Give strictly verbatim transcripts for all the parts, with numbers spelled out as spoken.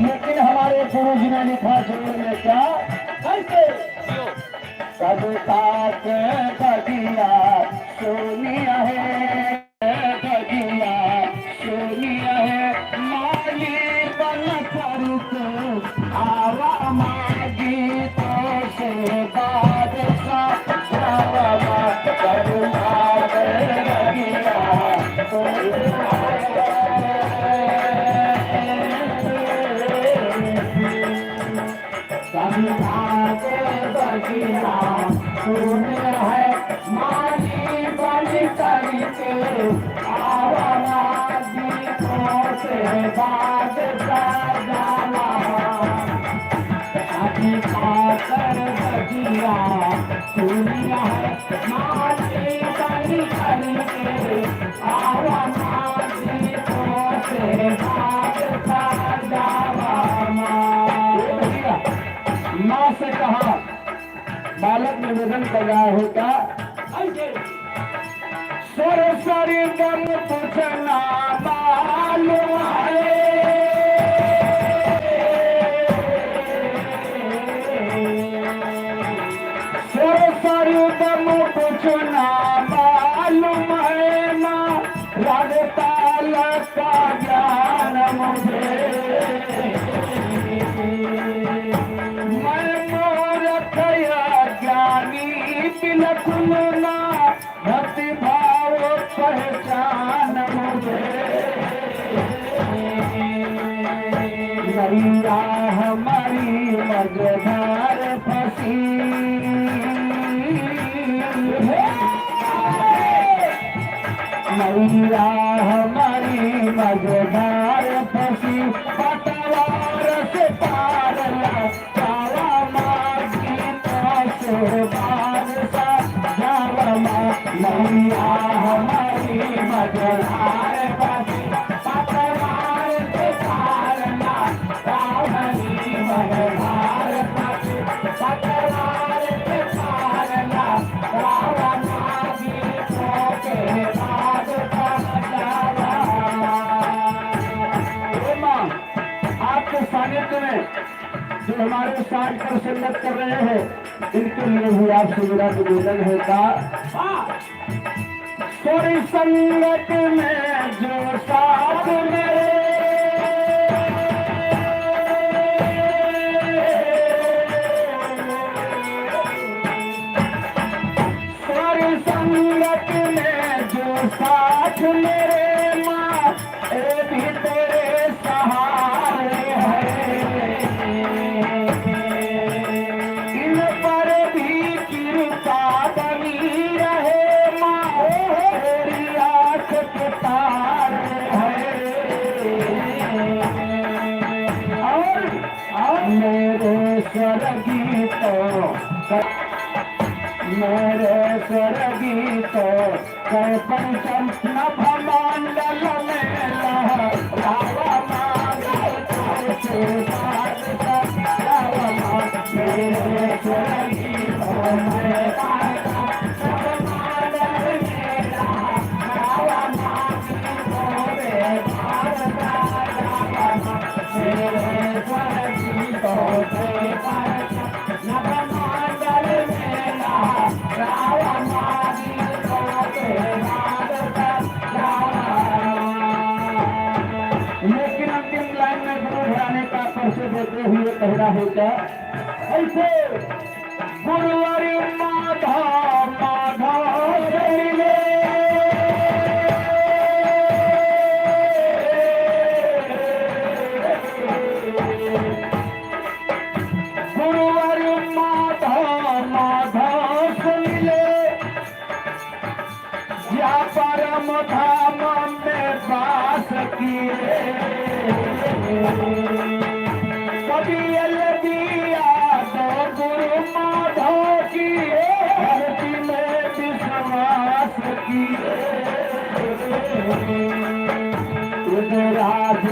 लेकिन हमारे गुरु जी ने लिखा जोड़ में क्या? कैसे? कब तक बगिया सोनिया है, बगिया सोनिया है, माली बन करके आवा माँ गीतों से बादशाह, आवा माँ करुणा बगिया सोनिया है। संध्या के बगिया तूने है, माली बन करके आवा माँ गीतों से बादशाह जावा। संध्या के बगिया तूने है, माली बन करके आवा माँ गीतों से बादशाह जावा माँ। ये बगिया माँ से कहा, बालक निवेदन कर रहा होता। ऐसे। सरसरी बम तुझे ना मालूम है। सरसरी बम तुझे ना मालूम है ना। राग ताल का ज्ञान मुझे, मैं मूर्ख अज्ञानी बिल्कुल ना, भक्ति भाव पहचान मुझे। नैया हमारी मझधार फंसी। नैया हमारी मझधार फंसी, पतवार से पार ला, जावा माँ गीतों से बादशाह, जावा माँ। नैया हमारी मझधार फंसी, पतवार से पार ला, आपके सानिध्य में जो हमारे साज पर संगत कर रहे हैं, इनके लिए भी आपसे मेरा निवेदन है का? हाँ। सुर संगत में जो साथ मेरे, सुर संगत में जो साथ मेरे माँ, ये भी तेरे सहारे हैं। इन पर भी कृपा बनी रहे माँ, तेरी आँख के तारे हैं। और, और मेरे स्वर्गीय तो, मेरे स्वर्गीय तो कै पंचम नभ मंडल में लहरावा माँ, तुझे बादशाह जावा माँ, मेरे स्वर्गीय तो मैं नभ मंडल में लहरावा माँ, तुझे बादशाह जावा माँ, मेरे स्वर्गीय तो मैं लेकिन अंतिम लाइन में गुरु घराने का परिचय देते हुए कह रहा है क्या? ऐसे गुरुवर माधव, माधव सुन ले। गुरुवर माधव, माधव सुन ले। या परम धाम में बा कवि एल बी यादव गुरु माधव की, भक्ति में विश्वास की। उदय राज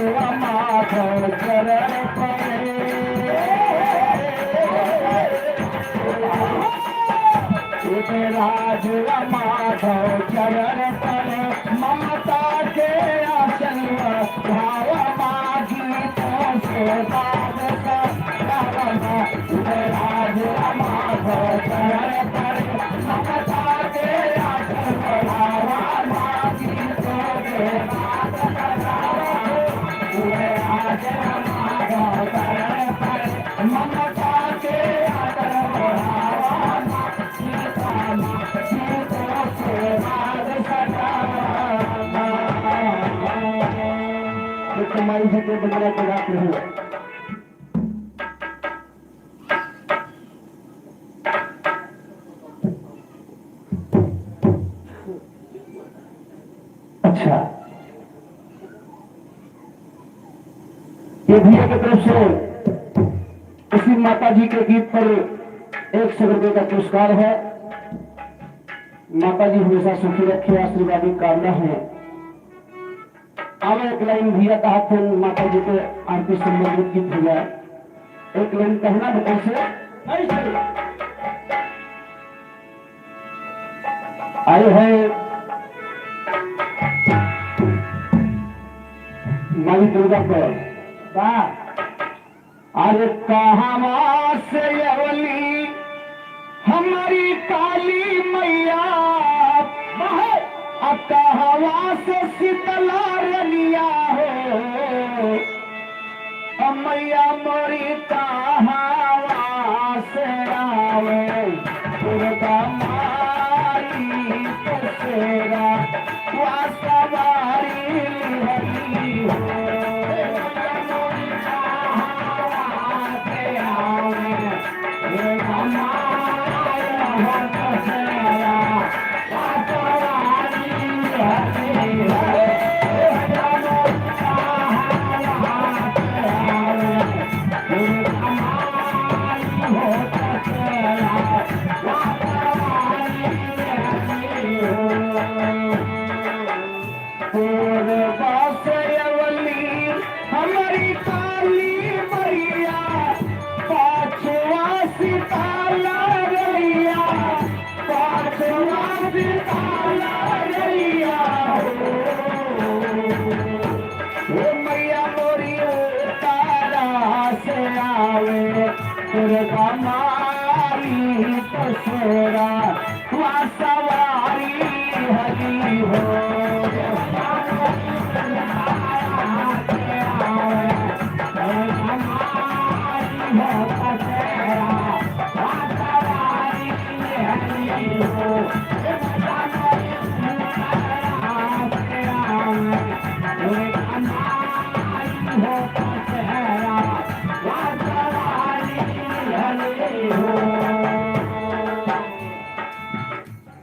माधव चरण पड़े। उदय राज माधव चरण पड़े, ममता के आसन पर भाव मांगी तो से बादशाह। एक माई जी के बंदना के रात में हुआ। अच्छा, ये भैया की तरफ से इसी माता जी के गीत पर एक सौ रुपये का पुरस्कार है। माता जी हमेशा सुखी रखे, आशीर्वाद की कामना है। अब एक लाइन भैया कहा थे माता जी के आरती संबंधित गीत भैया, एक लाइन कहना बता से। आए हैं माई दुर्गा पर। वाह। अरे कहवा से अवली हमारी काली मैया, आ कहवा से शीतला रनिया हो, आ मैया मोरी कहवा से आवे दुर्गा माई के शेरा। पूर्वा से अवली हमारी काली मैया, पाछवा शीतला रनिया, पाछवा शीतला रनिया हो। हे मैया मोरी उतारा से आवे दुर्गा माई के शेरा। वा सवारी हली हो।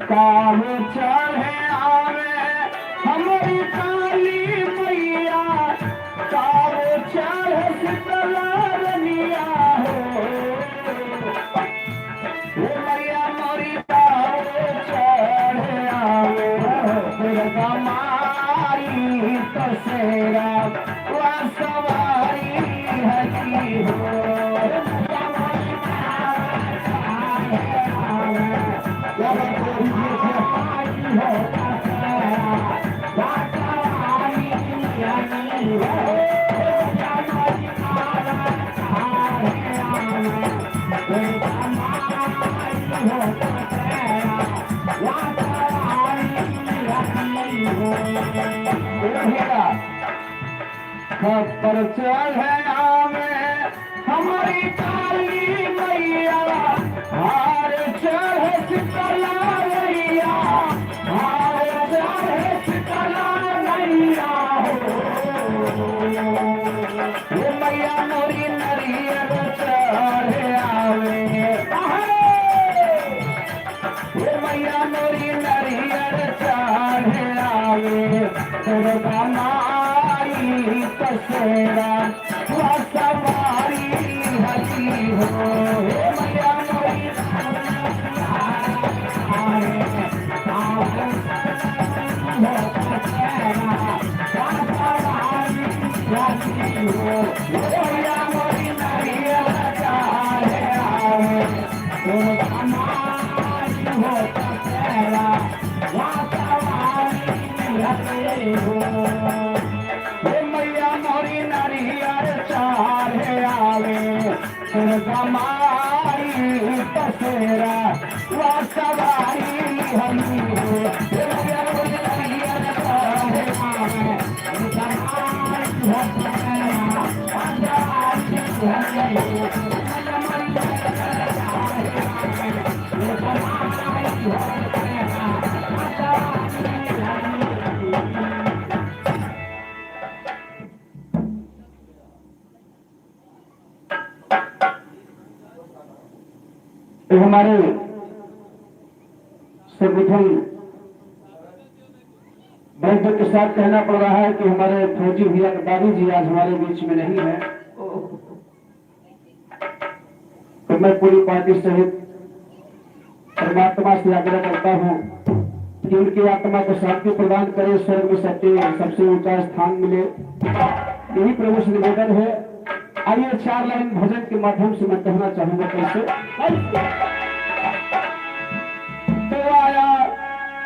काव चढ़े आवे हमरी काली मैया, काव चढ़े शीतला रनिया हो। हे मैया मोरी काव चढ़े आवे दुर्गा माई के शेरा। वा सवारी हली हो। खप्पर चढ़े आवे हमरी काली मैया, हार चढ़े शीतला मैया, हार चढ़े शीतला मैया हो। हे मैया मोरी नरियर चढ़े आवे। हे मैया मोरी नरियर चढ़े आवे, दुर्गा माई बसेरा, वा सवारी हरी हो, हे मैया मोरी। हे मैया मोरी नरियर चाहे आवे, दुर्गा माई पसेरा, वा सवारी हमी हो। हे मैया मोरी नरियर चाहे आवे, दुर्गा माई पसेरा, वा सवारी हमी हो। तो हमारे संगठन वैद्य के साथ कहना पड़ रहा है कि हमारे फौजी भैया के दादी जी आज हमारे बीच में नहीं है। तो मैं पूरी पार्टी सहित परमात्मा से आग्रह करता हूँ कि उनकी आत्मा को शांति प्रदान करे, स्वर्ग में सबसे, सबसे ऊंचा स्थान मिले। यही प्रभु से निवेदन है। आइए, चार लाइन भजन के माध्यम से मैं कहना चाहूंगा। कैसे? तो आया,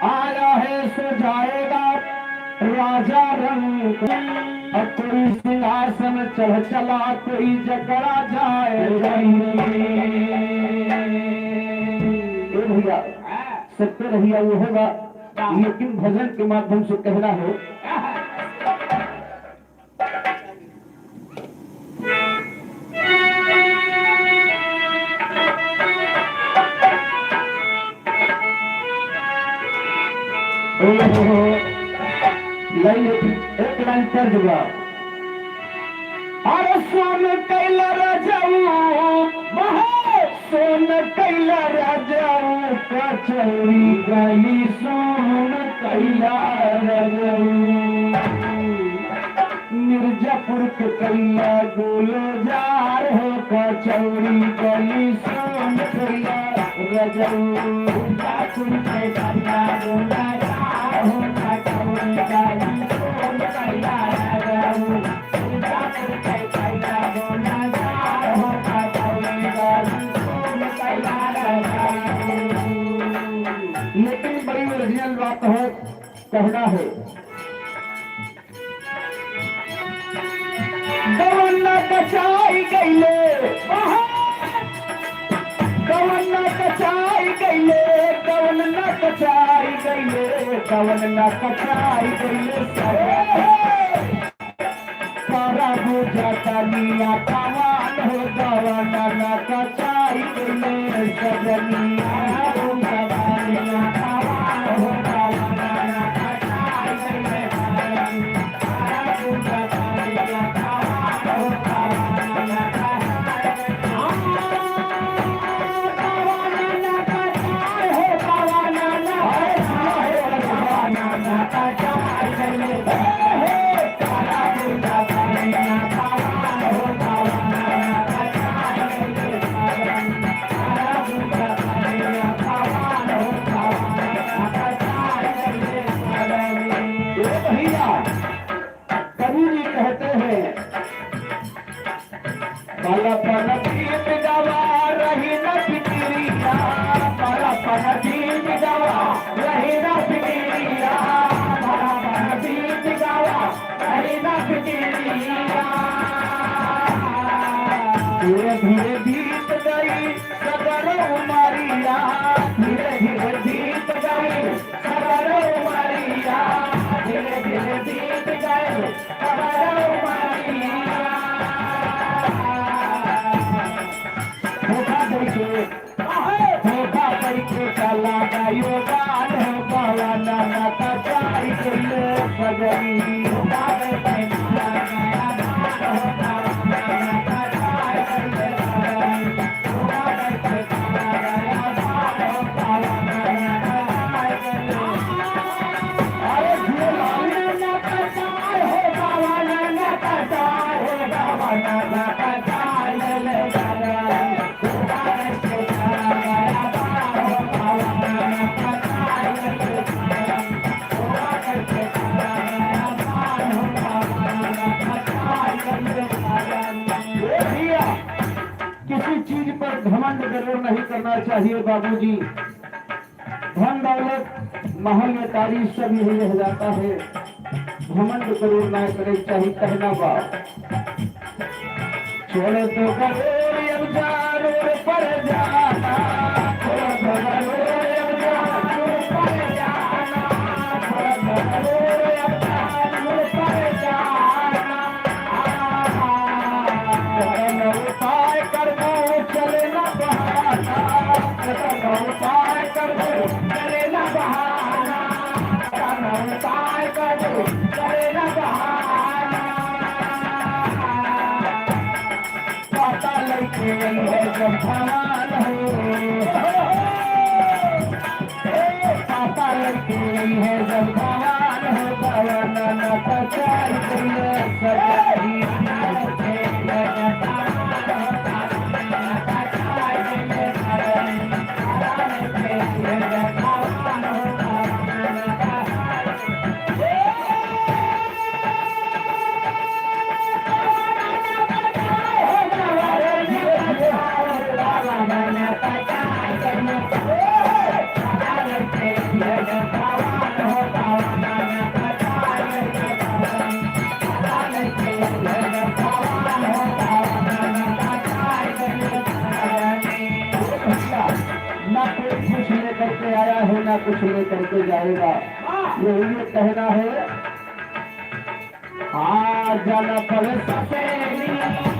आया है सो जाएगा राजा रंग, अब कोई सिंहासन चढ़ चला, कोई जकड़ा जाए। ए भैया, सबके रहिया वो होगा, लेकिन भजन के माध्यम से कहना है। ओहो, लाइन एक, एक लाइन तर्ज बा। अरे सोन कैला रजऊ, महा सोन कैला रजऊ, कचौड़ी गली सोन कैला रजऊ। मिर्जापुर के कैला गुलजार हो, कचौड़ी गली सोन कैला रजऊ। मिर्जापुर के कैला गुलजार हो, कचौड़ी गली सोन कैला रजऊ। मिर्जापुर के कैला गुलजार हो, कचौड़ी गली सोन कैला रजऊ। लेकिन बड़ी ओरिजिनल बात है, कहना है। गवन ना कचाई गइले, गवन ना कचाई गइले, गवन ना कचाई गइले, गवन ना कचाई गइले। सारा बुझा तनिया कमान हो, गवन ना कचाई गइले सजनिया। ए भैया, कवि जी कहते हैं, बालपन बीत गवा रही न फिकिरिया, बालपन बीत गवा रही न फिकिरिया, बालपन बीत गवा रही न फिकिरिया। धीरे धीरे बीत गई सगरो उमरिया, धीरे धीरे बीत गई सगरो उमरिया, धीरे धीरे बीत गई सगरो उमरिया। धोखा दे के, धोखा दे के चला गयो बाल हो, बाला नाना का चारी के ले सगरी। धोखा दे के चला गया बाल हो, बाला नाना का चारी के ले सगरी। करोड़ नहीं करना चाहिए बाबूजी। धन दौलत, महल अटारी सब यही रह जाता है। घमंड करोड़ ना करे चाहिए, कहना बा। छोड़ दो करोड़ अब जा रोड पर जाना, छोड़ दो करोड़ अब जा रोड पर जाना, छोड़ दो करोड़ अब जा रोड पर जाना। कतनो उपाय करबो, चले ना बहाना। कतनो उपाय करबो, चले ना बहाना। कतनो उपाय करबो, चले ना बहाना। पाता लइके आई है जब भगवान हो। पापा लइके आई है जब भगवान हो, भगवान ना पचाई गइले सजाई। ना कोई कुछ लेकर के आया है, ना कुछ लेकर के जाएगा। यही ये कहना है। आ जन पर ससेली,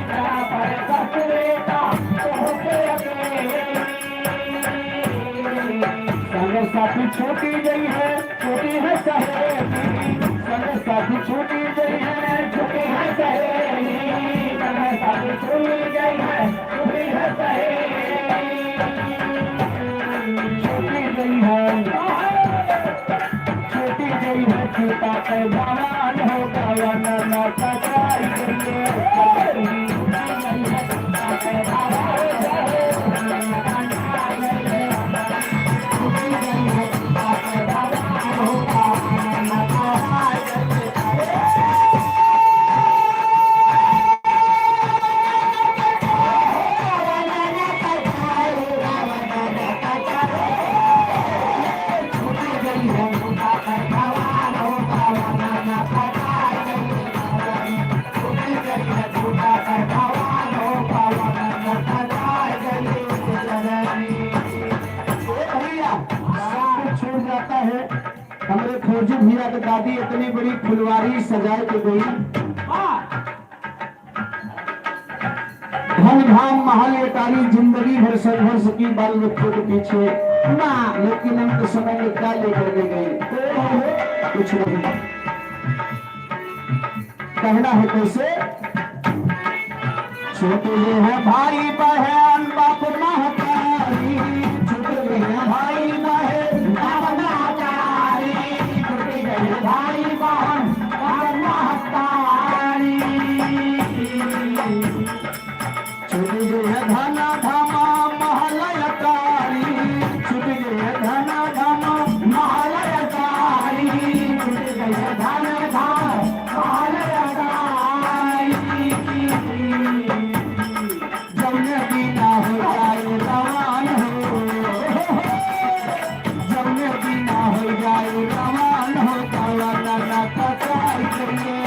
जन पर ससेली, तोहके अकेली। संग साथी छूटी गई है, छूटी है सहेली। संग साथी छूटी गई है, छूटी है सहेली। संग साथी छूटी गई है, छूटी है सहेली। छूटी गई है। छूटी गई है जूता के भगवान हो, भगवान ना पचाई गइले। भैया, सब कुछ छूट जाता है। हमरे फौजी भैया के दादी इतनी बड़ी फुलवारी सजाए के गई। धन धाम महल अटारी जिंदगी भर संघर्ष की बाल बच्चों के पीछे। ना, लेकिन अंत समय में क्या लेकर के गई? कुछ नहीं। कहना है कैसे? छूट गए हैं भाई बहन बाप महतारी, छूट गए हैं भाई बहन बाप महतारी, छूट गए हैं भाई बहन बाप महतारी। छूट गए हैं धन धाम महल अटारी, छूट गए हैं धन धाम महल अटारी, छूट गए हैं धन धाम महल अटारी। जौने बिना हो जाए रवान हो, जौने बिना हो जाए रवान हो, तवन ना पचाई गइले।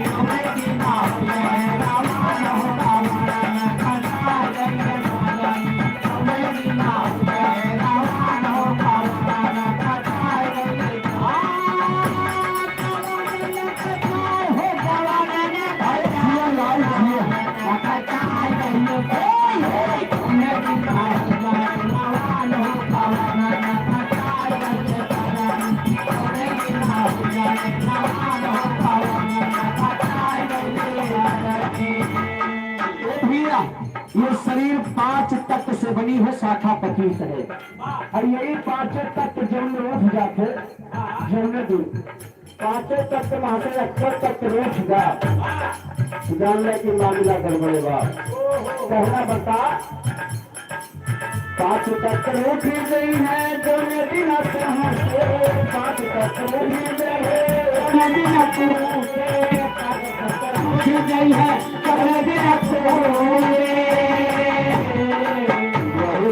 जौने बिना हो जाए रवान हो, तवन ना पचाई गइले। जौने बिना हो जाए रवान हो, तवन ना पचाई गइले। ए भैया, ये शरीर पांच तत्व से बनी है, शाखा पच्चीस है। और यही पांचों तत्व जौन उठ जाते, जौने दिन पांचों तत्व में से अक्षर तत्व रूठ जा, जान ले कि मामला गड़बड़े बा। कहना बता, पांच तत्व रूठ गई है, जौने दिन आप कहाँ से, पांच तत्व रूठ गई है, जौने दिन आप कहाँ से, पांच तत्व रूठ गई है, जौने दिन आप कहाँ से।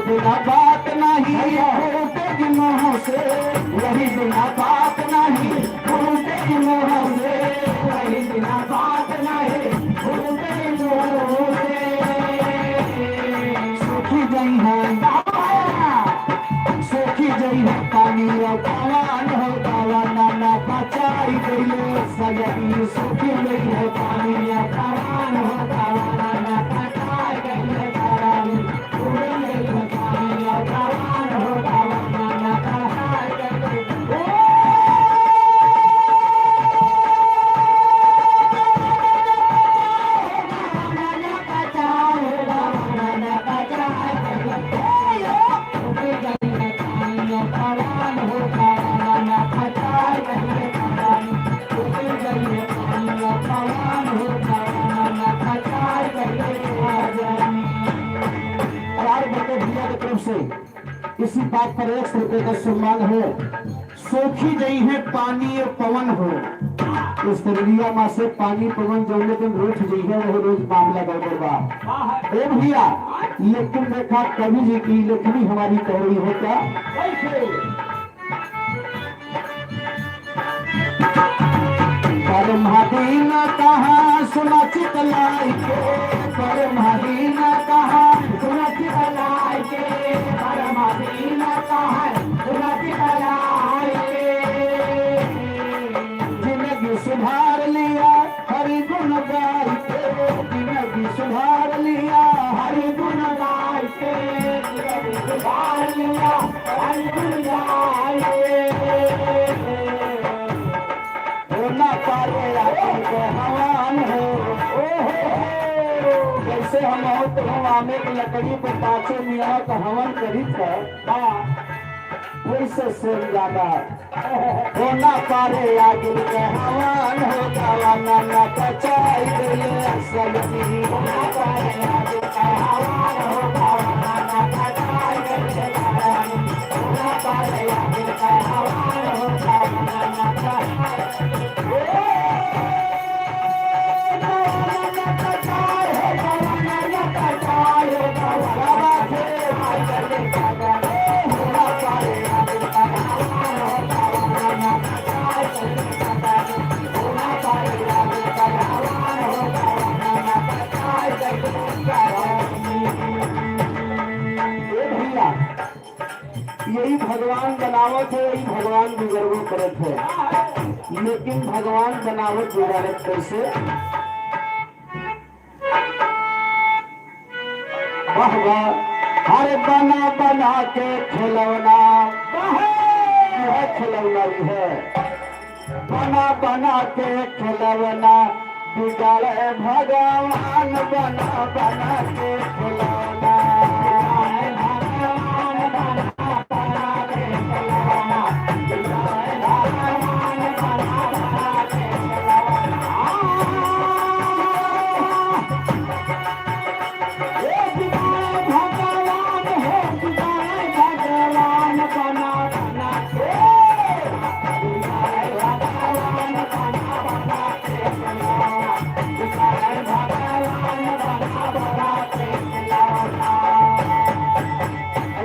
बिना बात नहीं फूटे मुंह से, वही बिना बात नहीं फूटे मुंह से, वही बिना बात नहीं फूटे मुंह से। सूखी जइहैं, सूखी जइहैं पानी और पवन हो, पवन ना बचाई गइले सगरी। सूखी जइहैं पानी और पवन हो, पवन ना बचाई गइले सगरी। चार बड़े भैया की तरफ से इसी बात पर एक सौ रुपये का सम्मान है। सोखी जइहैं पानी और पवन हो, इस तरह माँ से पानी पवन जौने दिन रूठ जइहैं, वही रोज मामला गड़बड़ बा। ए भैया, लेकिन देखा कवि जी की लेखनी हमारी कह रही है क्या? परमहदीन कहा सुनत लाई के, परमहदीन कहा सुनत लाई के, परमहदीन कहा सुनत लाई के। जिंदगी सुधार लिया हरि गुण गाई के, जिंदगी सुधार लिया हरि गुण गाई के, जिंदगी सुधार लिया हरि गुण गाई के। हो ना पारे आखिर के हवान हो। ओहो, जैसे हम हो तो हम आमे की लकड़ी पे पाछे मियाँ का हवन करी था। हाँ, वैसे से ज्यादा हो ना पारे आगे के हवान हो, जवाना ना बचाई गइले सगरी। हो ना पारे आगे के हवान हो, जवाना ना बचाई गइले सगरी। हो ना पारे आगे के हवान हो, जवाना ना बचाई गइले। ए भैया, यही भगवान बनावत है, यही भगवान बिगड़बो करत है। लेकिन भगवान बनावत बिगाड़त कैसे? वाह वाह। अरे बना बना के खिलौना, वाह। यह खिलौना भी है। बना बना के खिलौना बिगाड़े भगवान, बना बना के खिलौना।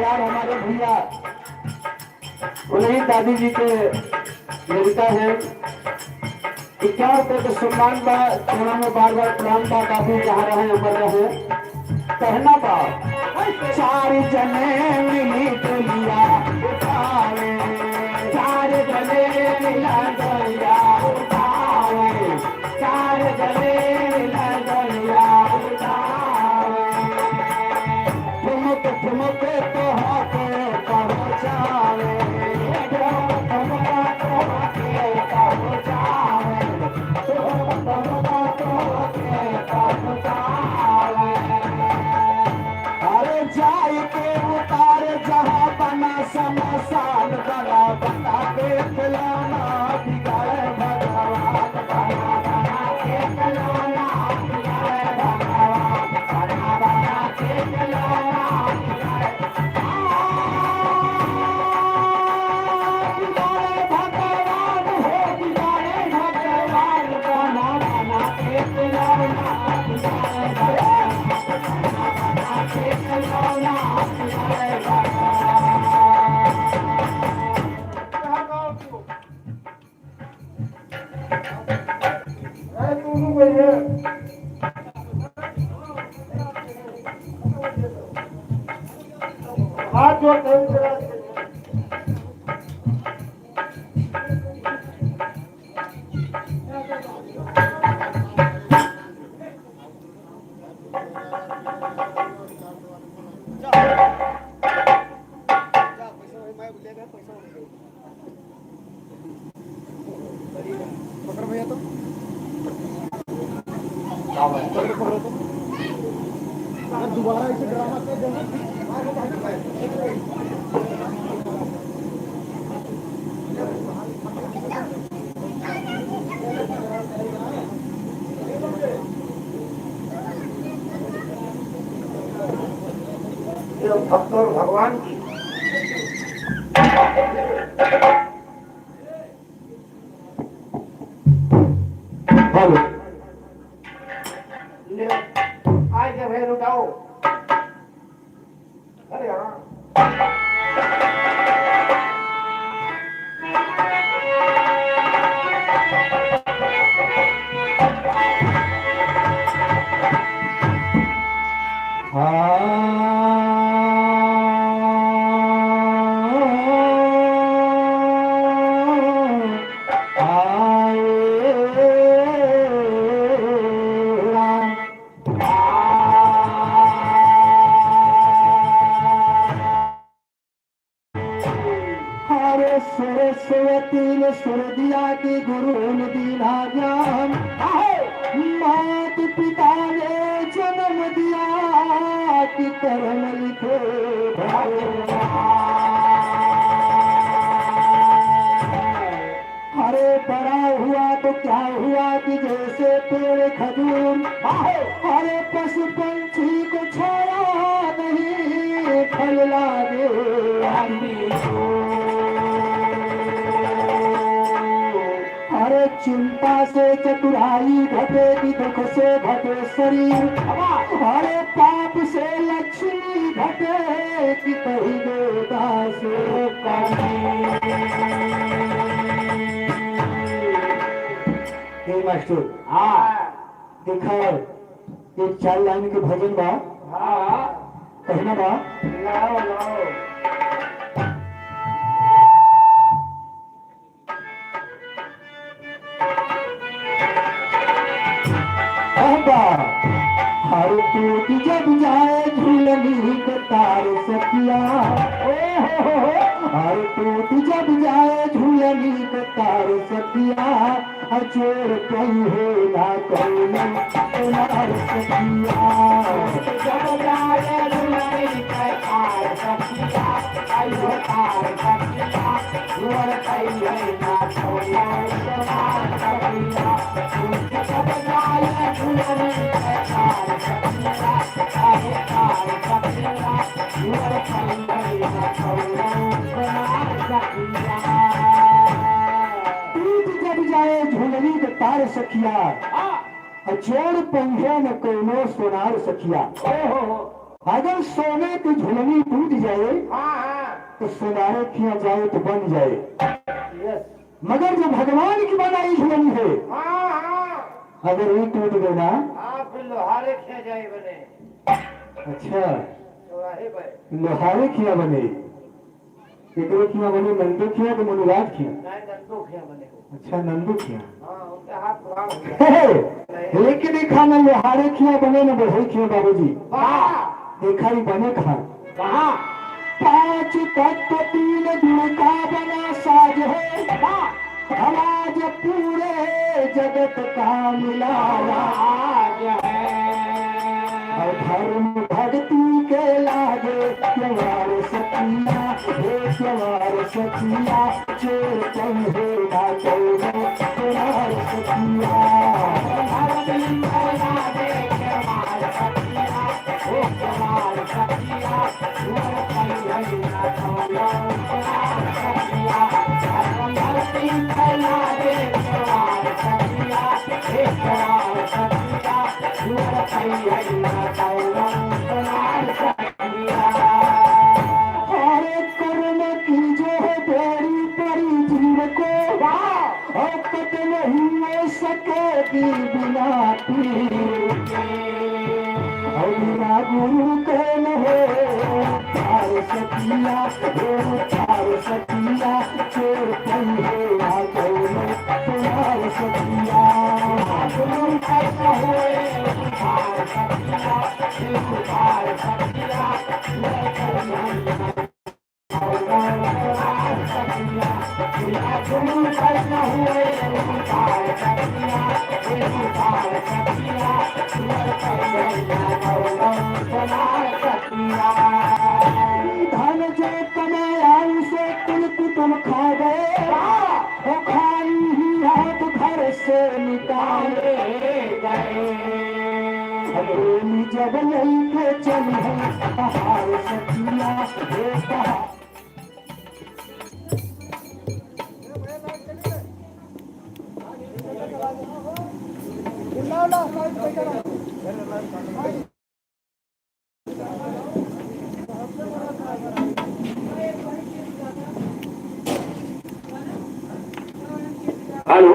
यार, हमारे भैया उन्हीं दादी जी के लड़का है। इक्यावन रुपये के सम्मान बा, चरणों में बार बार प्रणाम बा, दादी जहाँ रहे, अमर रहे। कहना बा, चार जने मिली डोलिया उठावे, चार जने मिली डोलिया उठावे, चार जने मिली डोलिया उठावे। ठुमक ठुमक तोहके पहुँचावे, ठुमक ठुमक तोहके पहुँचावे, ठुमक ठुमक तोहके पहुँचावे। अरे जाई के उतार जहाँ बना हाथ जोड़ते हुए पकड़ भैया तो। पकड़ो, पकड़ो तो। अगर दोबारा इसे ड्रामा किया जाए ना, ये भक्तों भगवान की। हेलो। ले, आज जब है लुटाओ। अरे हाँ। अरे सरस्वती ने सुर दिया कि गुरु ने दीना ज्ञान, मात पिता ने जन्म दिया कि कर्म लिखे भगवान। अरे बड़ा हुआ तो क्या हुआ कि जैसे पेड़ खजूर, अरे पशु पंछी को छाया नहीं, फल लागे आदमी को। अरे चिंता से चतुराई घटे कि दुख से घटे शरीर, अरे पाप से लक्ष्मी घटे कि कही देवदास कमी। ए मास्टर, हाँ। देखा, एक चार लाइन के भजन बा। हाँ। कहना बा। लाओ, लाओ। कहबा, हर टूट जब जाए झूलनी के तार सखिया। ओ हो हो हो। हर टूट जब जाए झूलनी के तार सखिया, अजोर पइहे ना कौनो सोनार सखिया। जब जाए झूलनी के तार सखिया, अयो तार सखिया। टूट जब जाए झुलनी के तार सखिया, हाँ। अजोर पइहे न कौनो सोनार सखिया। ओहो हो। अगर सोने की झुलनी टूट जाए, हाँ, हाँ। तो सोनारे खिया जाए तो बन जाए। यस। मगर जो भगवान की बनाई झुलनी है, हाँ, हाँ। अगर ये टूट गए ना, हाँ, फिर लोहारे खिया जाए बने। अच्छा। तो रहे भाई। लोहारे खिया बने। एकरे खिया बने नंदू खिया कि मुनिराज खिया? नहीं, नंदू खिया बने हो। अच्छा, नंदू खिया। हाँ, उनका हाथ पुरान हो गया। हे, हे, लेकिन देखा न लोहारे खिया बने न बढ़ई खिया बाबूजी। वाह। देखा ही बने कहाँ? कहाँ? पांच तत्व तीन गुण का बना साज है। वाह। समाज पूरे जगत का मिला राज है। और धर्म भक्ति के लागे त्योहार सखिया, हे त्योहार सखिया, चोर कौन हो ना कौनो त्योहार सखिया। अरे कर्म की जो है बेड़ी पड़ी जीव को, वाह! और कतनो ही सके दी बिना पीर के। और ना गुरु कौन हो पार सकिया, हो पार सकिया, चोर कौन हो ना कौन तुम्हार सकिया। गुरु कौन हो पार सकिया, हो पार सकिया, चोर कौन हो ना धन जे कमाया उसे कुल कुटुम खा गए, वो खाई ही हाथ घर से निकाले गए। हम बोली जब लइके चली है पहाड़ सखिया, हे पहाड़। हेलो।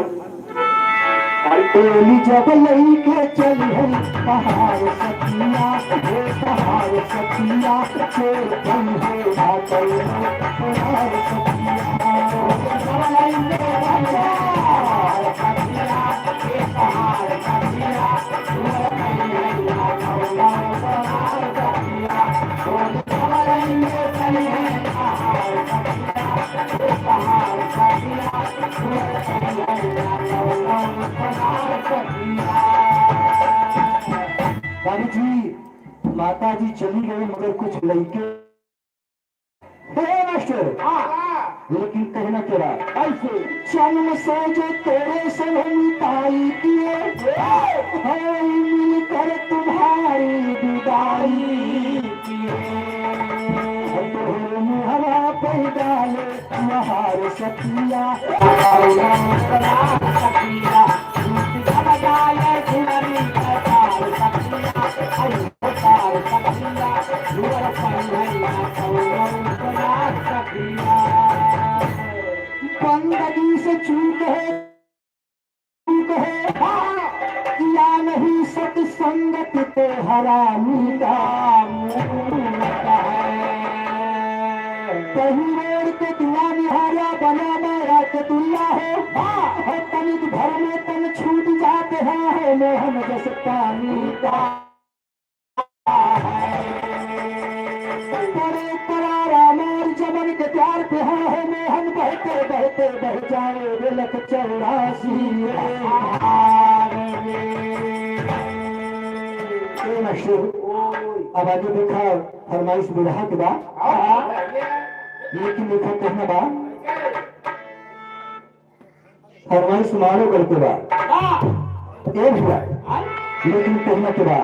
अरे टोली जब लइके चली है पहाड़ सखिया, हे पहाड़ सखिया, चोर कौन है ना कौन तुम्हार सखिया। बाबूजी, माता जी चली गई मगर कुछ लइके हे मास्टर, हाँ। लेकिन कहना तेरा कैसे? जन्म से जो तेरे संग मिताई किए, हाँ। हम मिलकर तुम्हारी विदाई किए। तोहरे मुहवा पे डाले महार सखिया। बंदगी से चूक है, चूक है, किया नहीं सत्संगत तो हरामी का मूल है। कहीं रोड के दुआ निहारा बना माया के दुल्ला हो, हो तनिक भर में तन छूट जाते हैं, हो मोहन जस पानी का। परे परारा मोर जमन के प्यार पे हो, हो मोहन बहते बहते बह जाए बेलक चौरासी धार में। ए मास्टर, अब आगे देखा फरमाइश बिरहा के बा, लेकिन देखा कहना बा फरमाइश मारो करके बा। ए भैया, लेकिन कहना के बा।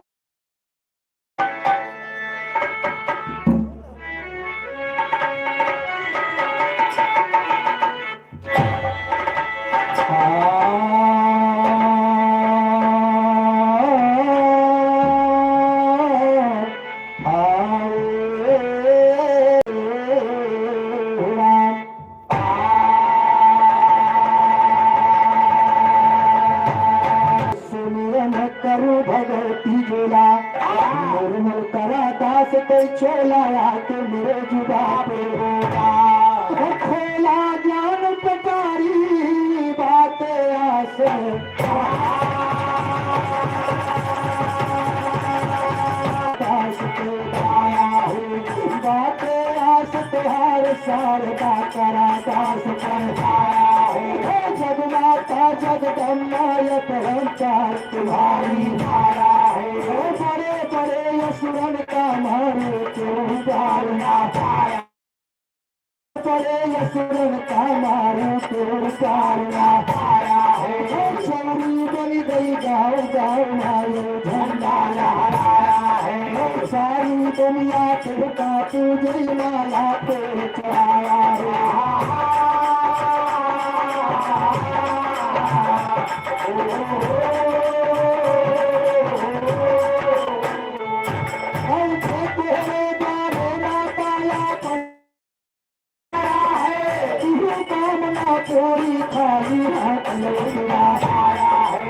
सुमिरन करू भगवती जोला, निर्मल करा दास के चोला, आके मेरे जुबा पे बोला। खोला ज्ञान पटारी बात आस, दास के पाया हो बात आस तोहार शारदा करा दास पर आया है। हे जगमाता जगदम्बा ये परंपार तुम्हारी माया है। हे बड़े बड़े असुरन का मारे तो उबार ना पाया। बड़े असुरन का मारे तो उबार ना पाया है। हे चौरी बन गई गाँव गाँव मायो झंडा लहराया है। सारी दुनिया के का पूजई माला पे चढ़ाया है। ऐसे तेरे द्वारे ना पाया है, इहे कामना पूरी खाली हाथ लौटना आया है।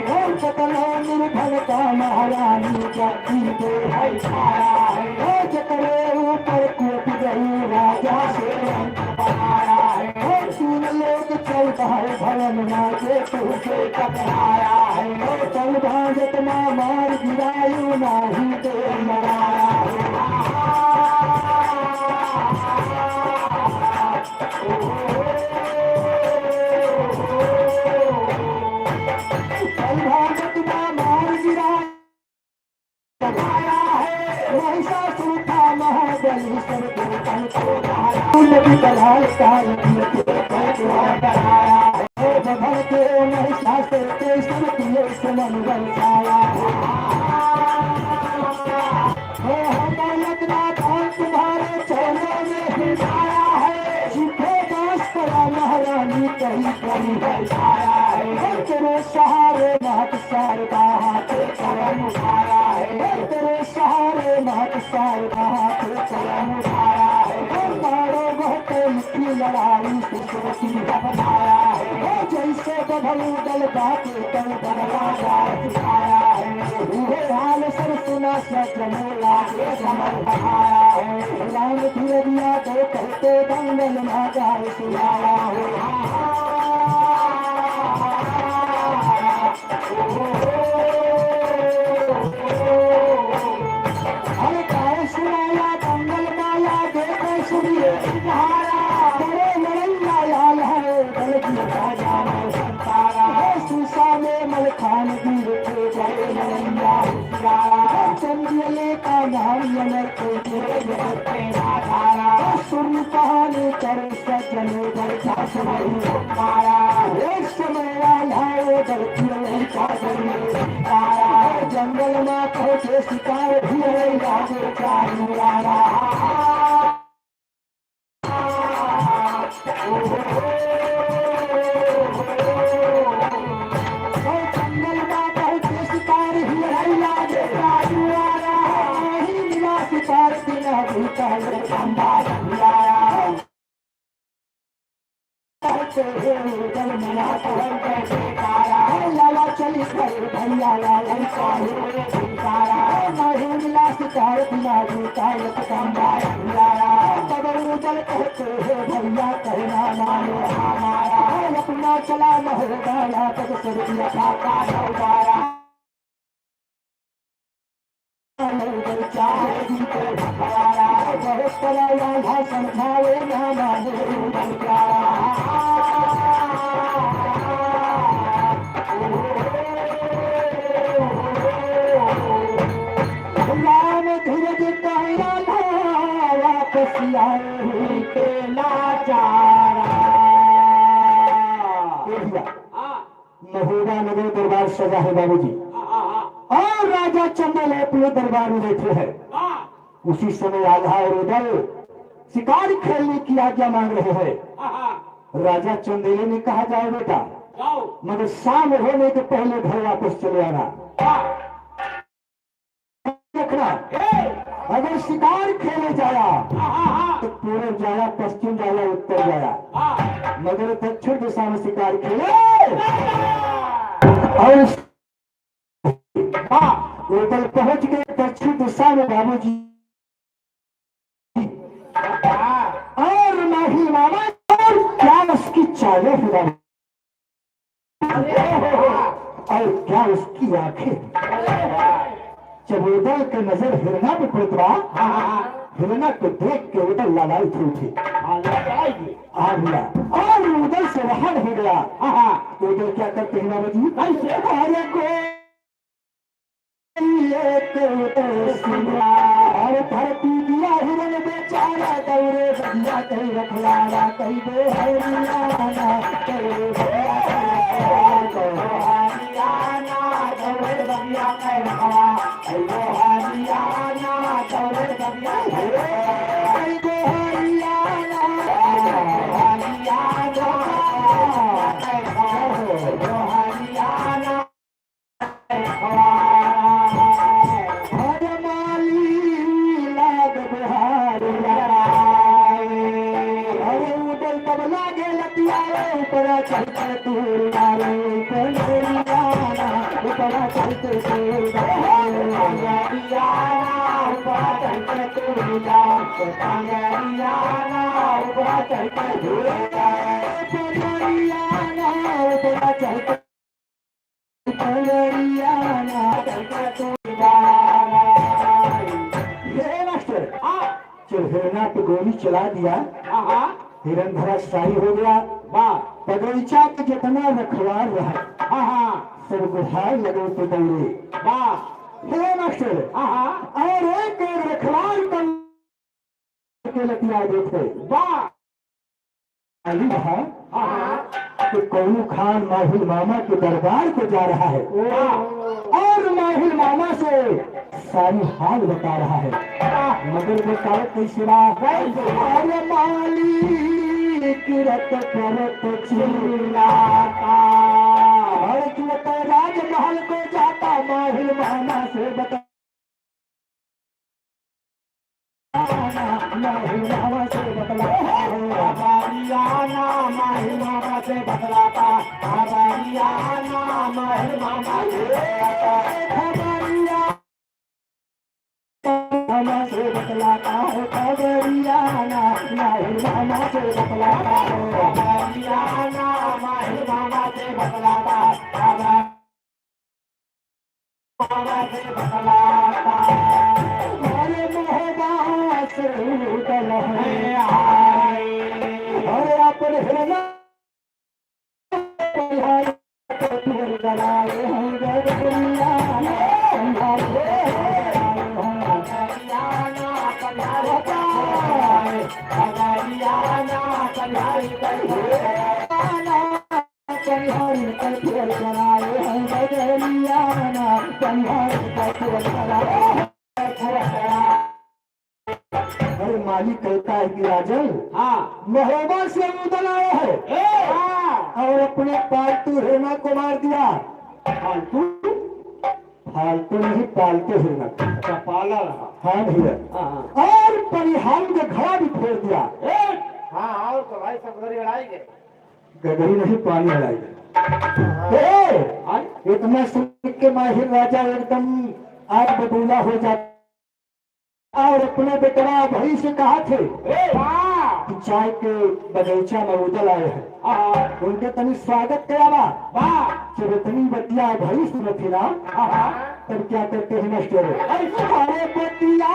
रानी का दीदे है छाया है। ओ जकरे ऊपर कोप गई राजा से रंग बनाया है। ओ तीन लोग चौदह भवन ना जे तुझे टकराया है। ओ चल भाजत ना मार गिरायु नाही दे मराया है। चल भाजत ना मार गिरायु आया है, महिषासुर का महाबली, सब देवतन को डराया। नदी बलाल का नदी के तट पर डराया है, बधर के महिषासुर के सब किए सुमन बरसाया है। हे हमारे इतना दान तुम्हारे चरणों में ही आया है, झुके दास पड़ा महारानी कहीं कहीं बरसाया है। हे तेरे सहारे महत शारदा हाथे कलम उठाया है, तेरे सहारे महत शारदा हाथे कलम उठाया है। मारो बहुत की लड़ाई से सोची बनाया है, जैसे बदल दल बाटे तब बदला जाए आया है। ये हाल सर सुना सजनों लागे समझ आया है। राम धीरज यादव कहते दंगल ना जाए सुनाया है। अरे गाय सुनाया दंगल माया, देखो सुनिए तुम्हारा। बड़े लड़ैया लाल है, बल की राजा में संतारा। हे सुसा में मलखान वीर थे, बड़े लड़ैया उजियारा। चंदियले का नाम अमर थे, तेरे जगत में आधारा। सुन कहानी कर सजन बरसा सुनाई माया। एक समय आया वो धरती में का जमीन तारा। जंगल में पहुंचे शिकार भी है यहाँ से चारू आया। जंगल में पहुंचे शिकार भी है यहाँ से चारू आया। नहीं मिला शिकार बिना भी पहले खंबा आया। लाला चली गई भैया, लाला का हुए धिकारा। नहीं मिला शिकार बिना भी पहले खंबा आया। तब उजल कहते हैं भैया कहना मानो हमारा। अपना चला महोदया तब से दिया था का दोबारा। राम धीरज कहला वापस आए ही के लाचारा। ये भैया, हाँ। महोबा नगर दरबार सजा है बाबूजी। हाँ, हाँ, हाँ। और राजा चंदेल अपने दरबार में बैठे हैं। हाँ। उसी समय आल्हा और उदल शिकार खेलने की आज्ञा मांग रहे हैं। हाँ, हाँ। राजा चंदेले ने कहा, "जाओ बेटा, जाओ। मगर शाम होने के पहले घर वापस चले आना।" हाँ। रखना। ए! अगर शिकार खेले जाया, हाँ, हाँ, हाँ। तो पूरब जाया, पश्चिम जाया, उत्तर जाया। हाँ। मगर दक्षिण दिशा में शिकार खेले। हाँ। और हाँ। उधर पहुंच गए दक्षिण दिशा में बाबूजी। हाँ। और माही मामा, और क्या उसकी चालें हैं बाबू। और क्या उसकी आंखें। जब उदल के नजर हिरना पे पड़त बा, हाँ, हाँ, हाँ। हिरना को देख के उदल लालायित हो उठे। हाँ, लालायित। आ गया। और उदल से रहन हो गया। हाँ, हाँ। उदल क्या करते हैं बाबा जी? कैसे? अरे को एक उदल सुना। अरे धरती दिया हिरन बेचारा, दौड़े बगिया कहीं रखवाला, कहीं दे हरियाणा, कहीं दे हरियाणा, दौड़े बगिया कहीं रखवाला। हे मास्टर, हाँ। जब हिरना पे गोली चला दिया, हाँ, हाँ। हिरन धराशायी हो गया। वाह। बगीचा के जितना रखवार रहा, हाँ, हाँ। सब गुहार लगे तो दौड़े। वाह। हे मास्टर, हाँ, हाँ। और एक एक रखवार कर के लतिया देथे। वाह। अली बा, हाँ। कि कौनो खान माहिल मामा के दरबार को जा रहा है। वाह। और माहिल मामा से सारी हाल बता रहा है। वाह। मगर बताओ कैसे बा? कैसे? अरे मालिक रत परत चिल्लाता। और तू तो राजमहल को जाता, माहिल मामा से बता। अरे मोहबा से उतल है। अरे अपन हिरना अरे मालिक कहता है कि राजन, हाँ। महोबा से उदल आया है। ए, हाँ। और अपने पालतू हिरना को मार दिया। फालतू? फालतू नहीं, पालतू हिरना। अच्छा, पाला रहा। हाँ भैया। हाँ, हाँ। और परिहार में घड़ा भी फोड़ दिया। ए, हाँ, और तो भाई सब गड़गड़ाई गए। गगरी नहीं, पानी हलाई गए। ए, हाँ। इतना सुन के माहिर राजा एकदम आग बबूला हो जाता। और अपने बेटवा भाई से कहा थे ए, वाह। कि चाय के बगीचा में उदल आए हैं, हाँ। उनके तनी स्वागत करा बा। वाह। जब इतनी बतिया भाई सुनत ही ना, हाँ। तब क्या करते हैं मास्टर? ऐसे। अरे बतिया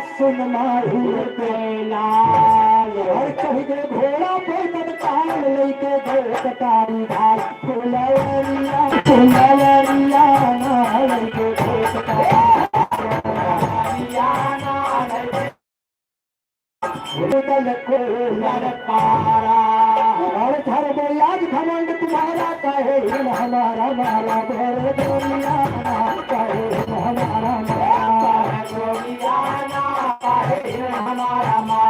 सुन माहिर के लाल। और चढ़ गए घोड़ा पे तत्काल, लेके गए कटारी ढाल। फुलवरिया, फुलवरिया ना लइके खेत का। फुलवरिया ना लइके खेत का। और घर में आज घमंड तुम्हारा, काहे हिल हमारा मारा, घर गोरिया ना, काहे हिल हमारा मारा। घर गोरिया ना, काहे हिल हमारा मारा।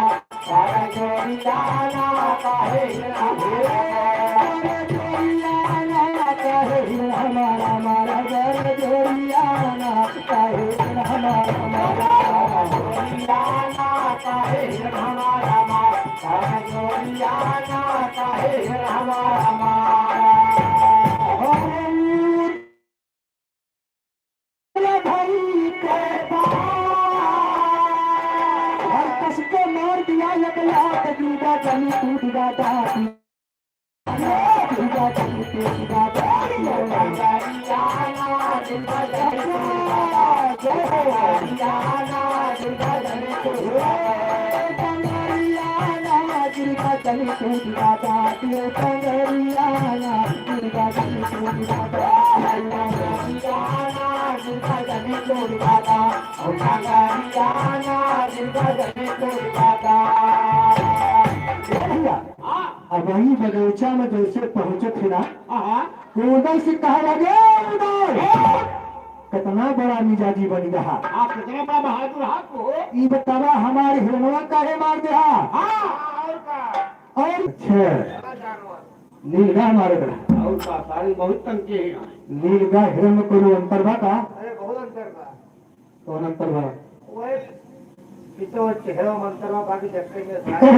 और कस के मार दिया एक लात, दुर्गा जनी टूट जाता। दुर्गा जनी टूट जाता। ए भैया, अब वही बगीचा में जैसे पहुंचे थे ना, हाँ। तो उधर से कहा लगे, उधर। कितना बड़ा मिजाजी बन गया। आप कितना बड़ा बहादुर हाथ को। ई बतावा हमारे हिरनवा काहे मार दे हा? हाँ, और का? और अच्छा। नीलगाय मारे बड़ा। और का, सारी बहुत तंग किए हैं। नीलगाय हिरन में कोनो अंतर बा का? अरे बहुत अंतर बा। कौन अंतर बा? ओए, ई तो चेहरा में अंतर बा, बाकी देखते में सारे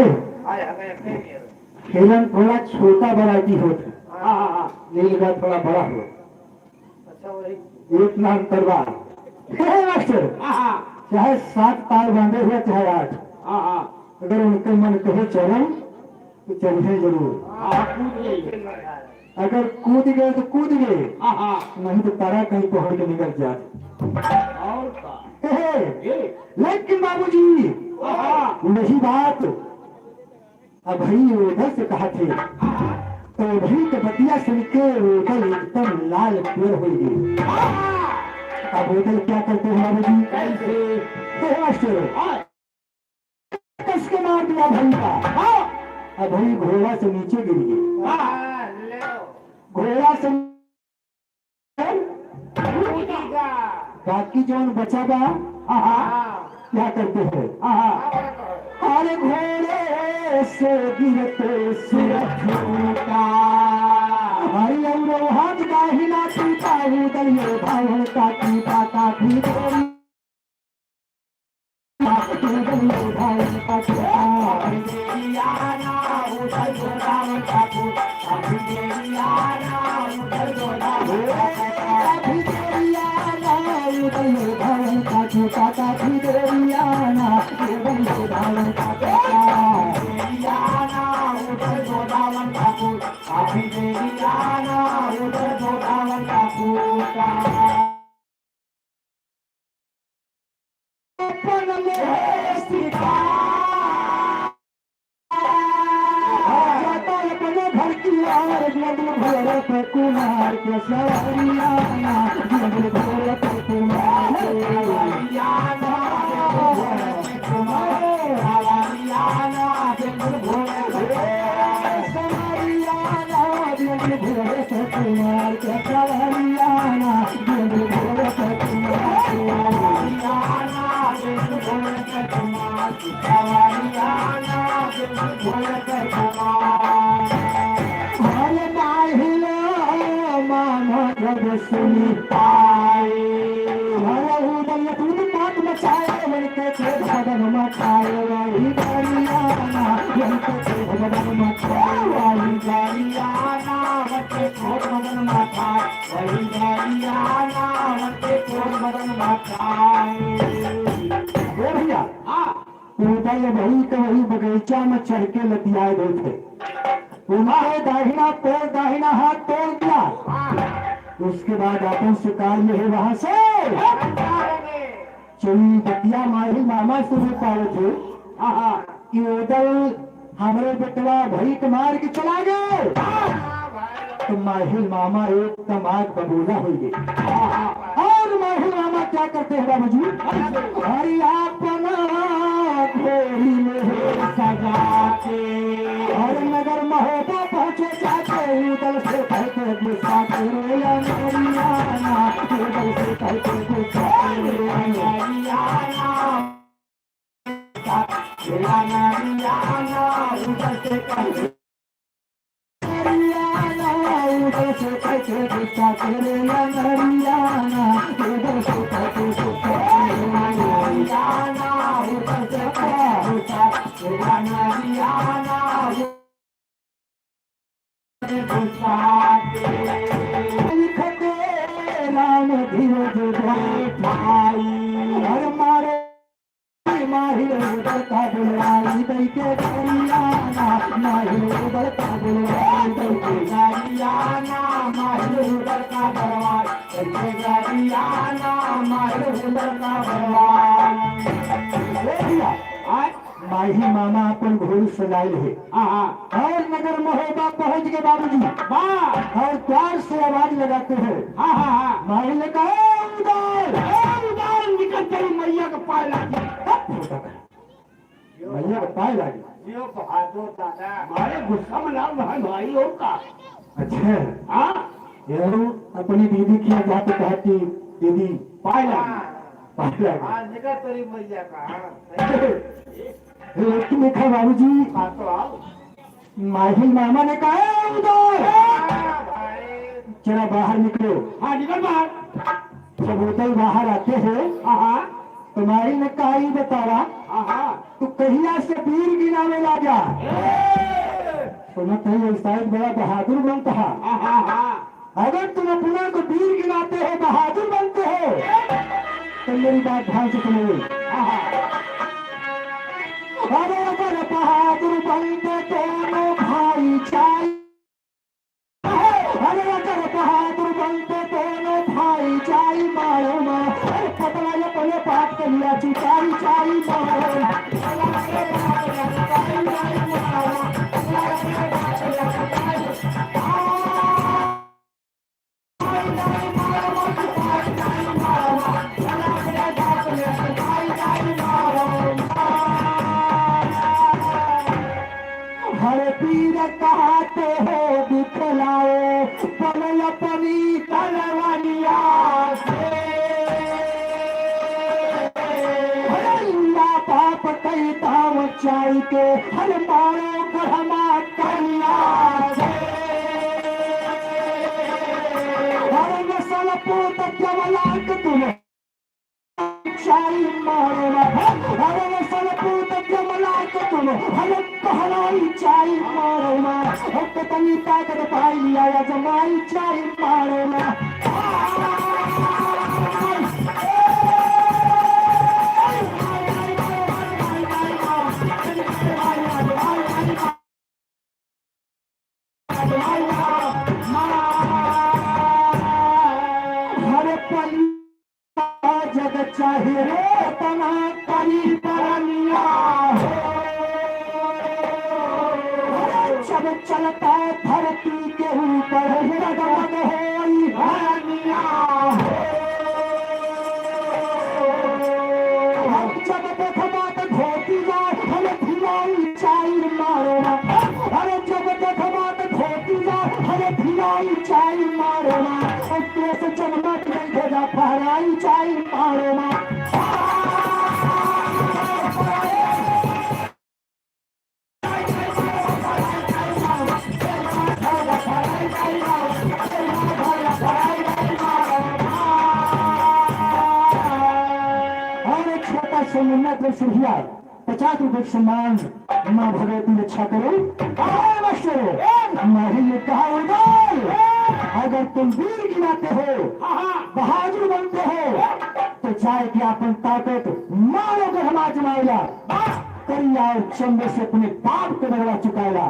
आए हमें एक ही है। हिरन थोड़ा छोटा variety होत है। हाँ, हाँ, हाँ। नीलगाय थोड़ा बड़ा होत। इतना अंतर बा। हे मास्टर, हाँ, हाँ। चाहे सात पाँव बांधे हुए, चाहे आठ, हाँ, हाँ। अगर उनके मन कहे चलो, तो चलिए जरूर। हाँ, कूद गए। अगर कूद गए तो कूद गए, हाँ, हाँ। नहीं तो तारा कहीं पहुंच के निकल जाए। और का? हे, हे। लेकिन बाबूजी, हाँ, हाँ। वही बात अभई ओदल से कहा थे, तो अभई के बतिया सुन के ओदल एकदम लाल पीयर हो गई। अब ओदल क्या करते हैं बाबूजी? कैसे? तो मास्टर, हाँ। कस के मार दिया अभई का। हाँ। अभई घोड़ा से नीचे गिर गई। हाँ। घोड़ा से बाकी जौन बचा बा, हाँ, हाँ। क्या करते हैं? हाँ, हाँ। अरे घोड़े से गिरते सिर फूटा। अरे और हाथ दाहिना टूटा, उधर ये धावन का टूटा, काफी देरी। अपन ले सिकार। जाता अपने घर की ओर, जंगल भोर पे कुमार के सवारियाना, जंगल भोर पे कुमार के सवारियाना, जंगल भोर पे कुमार के सवारियाना। अरे माहिलो मामा जब सुनी पाए, अरे उदल दूध पात मचाए, उनके खेत बदन मचाए, वही गरियाना, उनके खेत बदन मचाए, वही गरियाना, उनके खेत बदन मचाए, वही गरियाना, उनके खेत बदन मचाए। ए भैया, हाँ। उदल भाई तो वही बगीचा में चढ़ के लतियाए देत है। उनके दाहिना पैर, दाहिना हाथ तोड़ दिया। उसके बाद अपन शिकार में है वहां से। चली बतिया माहिल मामा से भी पाए थे। हाँ, हाँ। कि उदल हमरे बेटवा भाई के मार के चला गए। तो माहिल मामा एकदम आग बबूला हो गए। और माहिल मामा क्या करते हैं बाबूजी? अरे अपना घोड़ी में सजा के, और नगर महोबा पहुंचे जाके, उदल से कहते गुस्सा के रे अंगरियाना, उदल से कहते गुस्सा के रे अंगरियाना। लिखते राम धीरज धरे ठाई। हर मारे माहिल उदल का बुलवाई दई के गरियाना, माहिल उदल का बुलवाई दई के गरियाना, माहिल उदल का बुलवाई दई के गरियाना, माहिल उदल का बुलवाई। ए भैया, आज माही मामा अपन घोड़ी सजाइल है। हाँ, हाँ। और नगर महोबा पहुंच गए बाबूजी। वाह। और प्यार से आवाज लगाते हैं। हाँ, हाँ, हाँ। माही ने कहा, "ए उदल, ए उदल, निकल तेरी मैया के पाए लागी।" तब होता था। मैया के पाए लागी। जियो बहादुर दादा। हमारे गुस्सा में लाल भाई, भाई और का। अच्छा। हाँ। यारो, अपनी दीदी की यहाँ जाके कहा कि दीदी, पाए लागी। हाँ। पाए लागी। हाँ, निकल तेरी मैया का, हाँ। लेकिन देखा बाबूजी, हाँ, तो आओ। माहिल मामा ने कहा, "ए उदल, हाँ, भाई। चला बाहर निकलो।" हाँ, निकल बाहर। जब उदल बाहर आते हैं, हाँ, हाँ। तो माहिल ने कहा, "ई बतावा, हाँ, हाँ। तू कहिया से बीर गिनावे लागा?" ए! सुनत है, ये शायद बड़ा बहादुर बनता है। हाँ, हाँ, हाँ। अगर तुम अपना को वीर गिनाते हो, बहादुर बनते हो, तो मेरी बात ध्यान से सुनिए। अरे अगर बहादुर बनते दोनों भाई जाई, अरे अगर बहादुर बनते दोनों भाई जाई मारो माँ, अरे पतला अपने बाप के लिए चिताई जाई मारो माँ। हर पीर कहते हो दिखलाओ, पल अपनी तलवनिया से। हर अल्लाह बाप कई दाम चाई के, हर मारो गढ़मा कन्या से। हर नस्ल पूत जमला के तुम चाई मारो ना। अरे नस्ल पूत जमला के तुम, हर पहलाई चाई मारो ना। अब तो तनी ताकत पाई लिया, या जमाई चाई मारो ना। हर पल जग चाहे रे तना करी परनिया हो। जब चलता धरती के ऊपर डगमग होई धरनिया हो। हम जब देखबा त धोती जा हम भिलाई चाई मारो ना। अरे जब देखबा त धोती जा हम भिलाई चाई मारो ना। और केस जन्मत नहीं भेजा फहराई चाई मारो ना। और एक छोटा सा मुन्ना को सुधिया, पचास रुपए का सम्मान, माँ भगवती रक्षा करो। अरे मास्टर, माही ने कहा उधर, अगर तुम वीर गिनाते हो, बहादुर बनते हो, तो जाए के अपन ताकत मारो गढ़मा जमाइला। करिया और चंदे से अपने बाप के बदला चुकाइला।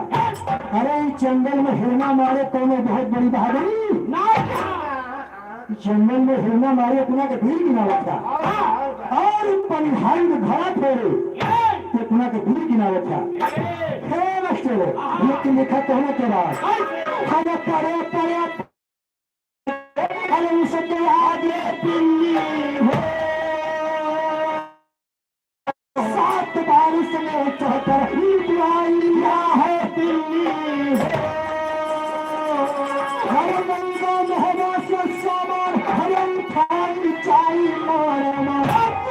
अरे, इस जंगल में हिरना मारे कोनो बहुत बड़ी बहादुरी। जंगल में हिरना मारे अपना के वीर गिनावत था। और पनिहारी में घड़ा फेरे, तो अपना के वीर गिनावत था। हे मास्टर, लेकिन लिखा कहना के बाद, अरे परे, परे, अरे उसके आगे बिल्ली हो। सात बारिश में चौतरफी दिवालिया है दिल्ली हो। हर महंगा महंगा से सामान हर उठाई चाई मारो ना।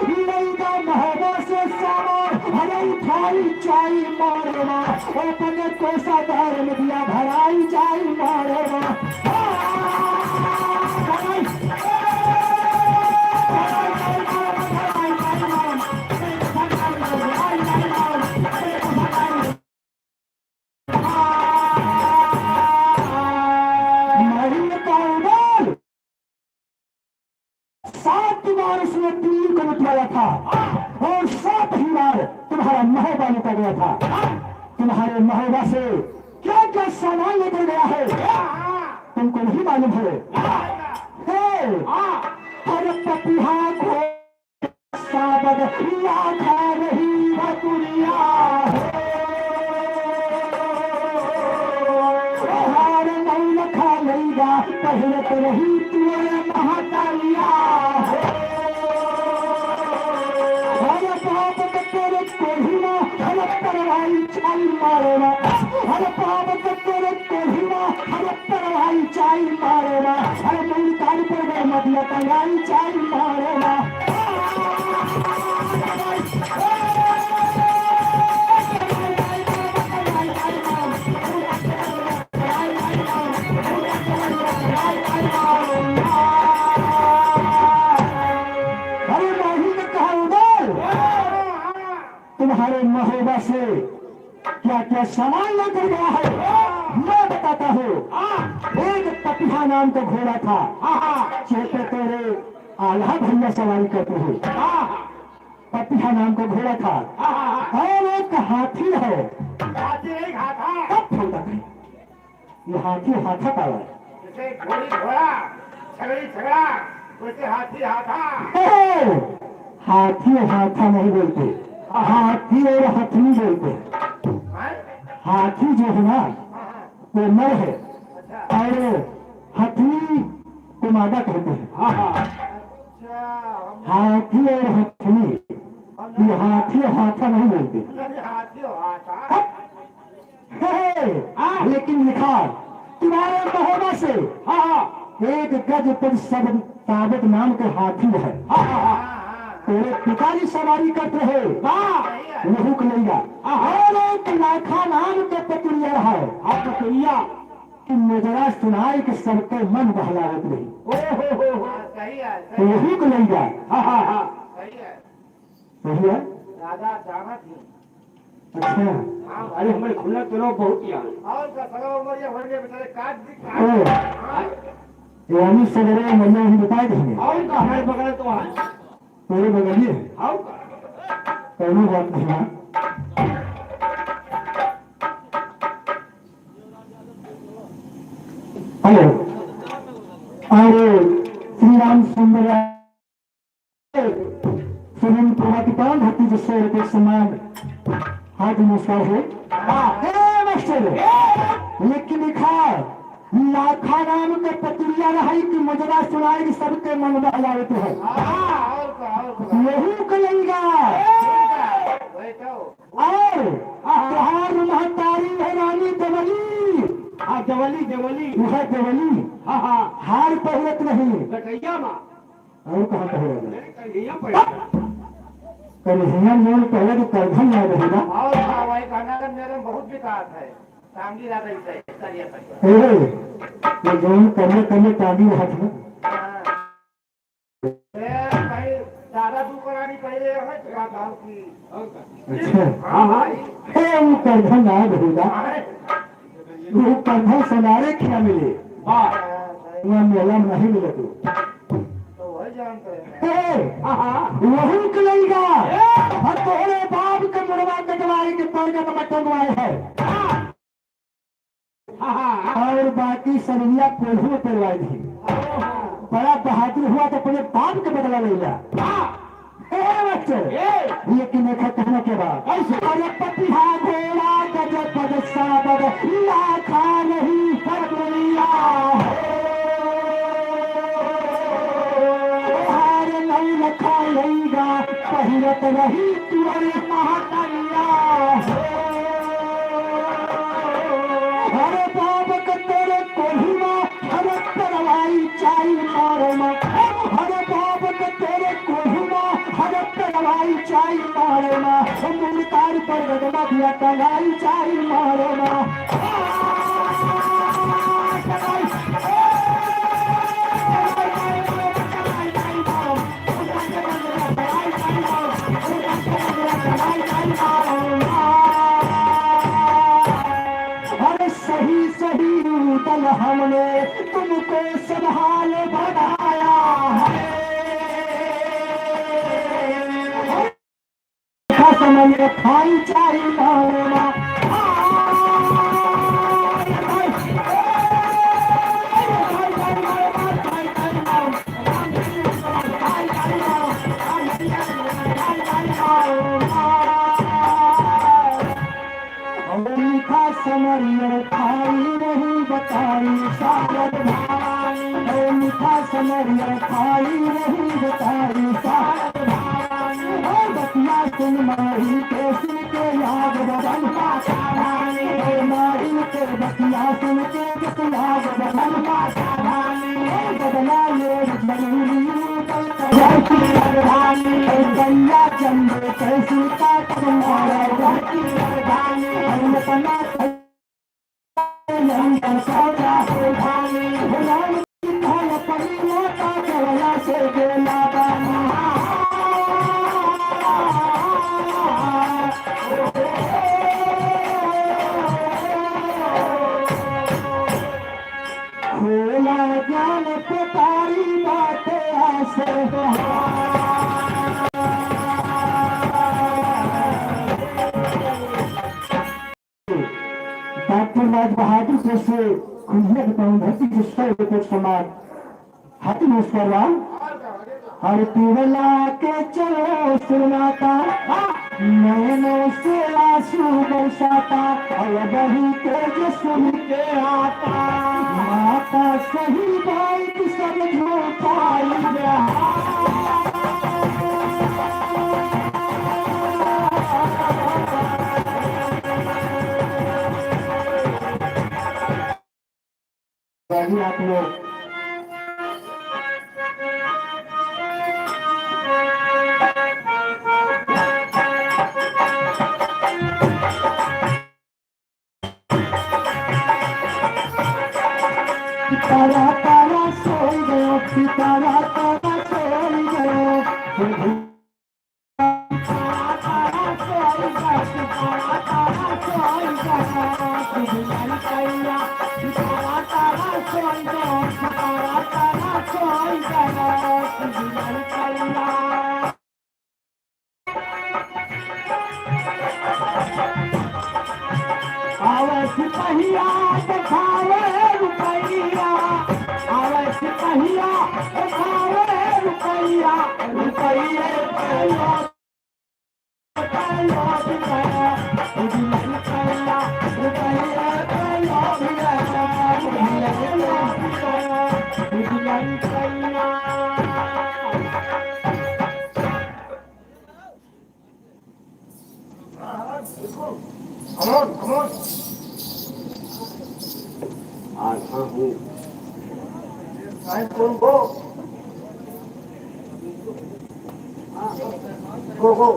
महंगा महंगा से सामान हर उठाई चाई मारो ना। अपने कोषागार में दिया भराई चाई मारो ना। सात बार उसने दिल्ली को लुटवाया था और सात ही बार तुम्हारा महोबा लूटा गया था। तुम्हारे महोबा से क्या क्या सामान लेकर गया है, तुमको नहीं मालूम है? हे, हर पपिहा को साबद लाखा रही बकुरिया। हार नौलखा लैगा पहिरत रही तुअर महतारिया। हर पाप के तेरे कोहिमा हर परवाई चाई मारो ना। हर पाप के तेरे कोहिमा हर परवाई चाई मारो ना। हर मुल्तान पर गए मदिया तंगाई चाई मारो ना। अरे माही ने कहा, उधर तुम्हारे महोबा से क्या क्या सामान लेकर गया है, मैं बताता हूँ। एक पपिहा नाम का घोड़ा था। हाँ, हाँ। चेते तोरे आल्हा भैया सवारी करते हैं। हाँ, हाँ। पपिहा नाम का घोड़ा था। हाँ, हाँ, हाँ। और एक हाथी है। हाथी नहीं, हाथा। कब फोड़ता है? ये हाथी हाथा का है। जैसे घोड़ी घोड़ा, छगड़ी छगड़ा, वैसे हाथी हाथा। ए, हाथी हाथा नहीं बोलते, हाथी और हथनी बोलते। हैं? हाथी जो है ना, हाँ, हाँ। वो नर है। अच्छा। और हथनी को मादा कहते हैं। हाँ, हाँ। अच्छा, हम हाथी और हथनी, हम ये हाथी हाथा नहीं बोलते। अरे, हाथी हाथा। हे, हे, हाँ। लेकिन लिखा तुम्हारे महोबा से, हाँ, हाँ। एक गज पर सब ताबत नाम के हाथी है। हाँ, हाँ, हाँ। तेरे पिताजी सवारी करते हैं, वाह। वहू के लइगा। हाँ, हाँ। और एक लाखा नाम के पतुरिया है। हाँ, पतुरिया। कि मुजरा सुनाए कि सबके मन बहलावत रही। ओ हो हो हो। हाँ, सही है, सही है। वहू के लइगा। हाँ, हाँ, हाँ। सही है। सही है? राजा जानत ही। अच्छा। हाँ, अरे, हमारे खुला तो लोग बहुत ही आए। और का सगा उमरिया भर के बेचारे काट दी, काट ओ। दी। हाँ। यानी सगरे उमरिया ही बताए देंगे। और का हमारे बगल तो है। तेरे बगल ही है। और का। कौनो बात नहीं है। हेलो। अरे, श्री राम सुंदर सुनील प्रभाति पान, भक्ति जो सौ रुपये सम्मान। हाथ नमस्कार है। ए मास्टर, लेकिन लिखा, लाखा नाम के पतुरिया रही कि मुजरा सुनाए कि सबके मन बहलावत है। हाँ, और का, और का। यहू कलैया। वही तो। और हाँ, हाँ। तोहार महतारी है रानी देवली। हाँ, देवली, देवली। वह देवली। हाँ, हाँ। हार पहिरत नहीं। कटैया माँ। और कहाँ पहले? अरे, कन्हैया पहले। कन्हैया मोल पहले तो करधन ना रहेगा। और हाँ, वही कहना था, मेरे में बहुत विकास है। टांगी रह गई से, करिए, करिए। ए, ये जौन करिए, करिए टांगी रहत है। हाँ। ए, भाई, दादा दू प्राणी पहले है, क्या भाव की? अच्छा। हाँ, हाँ। हे, वो करधन ना रहेगा। हाँ। वो करधन सनारे क्या मिले? वाह। वहाँ मेला में नहीं मिले तू। तो वही जानते हैं। ए, आहा। वहू के लइगा। ए। और तोहरे बाप के मुड़वा कटवाए के परगट में टंगवाए है। हाँ। आहा। और बाकी सरिया कोल्हू में पेरवाए दी। बड़ा बहादुर हुआ तो अपने बाप के बदला ले लिया। हाँ। ए बच्चों, ए। लेकिन एक कहना के बाद। कैसे? अरे पपिहा घोड़ा गज पद साबद लाखा नहीं पतुरिया। हार नहीं लखा लइगा, पहिरत रही तुअरे महतरिया। अरे बाप के तोरे कोल्हू मा, हर परवाई चाई मारे मा। हर बाप के तोरे कोल्हू मा, हर परवाई चाई मारे मा। मुड़तार पर गदमा दिया टंगाई चाई मारे मा। अरे सही सही रूदल हमने तुमको संभाल बनाया है। कसम ये खाई चाही मामा। ओ मीठा समरिया खाई नहीं बताई सारद भवानी। ओ मीठा समरिया खाई नहीं बताई सारद भवानी। ओ बतिया सुन माही के सुन के याद बदन पासा रानी। ओ माही के बतिया सुन के जस याद बदन पासा रानी। ओ बदला ये बदली डॉक्टर राज बहादुर से, से खुलिया के पावन धरती के सौ एकड़ समाज हाथी नमस्कार बा। हर पीवला के चलो सुनाता, नैनों से आंसू बरसाता, और बही के जो सुन के आता। माता सही बात सब झूठाई रहा। बाकी आप लोग तारा तारा सोई गयो, तारा तारा सोई गयो। आवे सिपहिया देखावे रुपैया, आवे सिपहिया देखावे रुपैया, रुपैया पे लोग Come on, come on. हाँ, हाँ, हूँ। Sign कौन को? हाँ, को, को।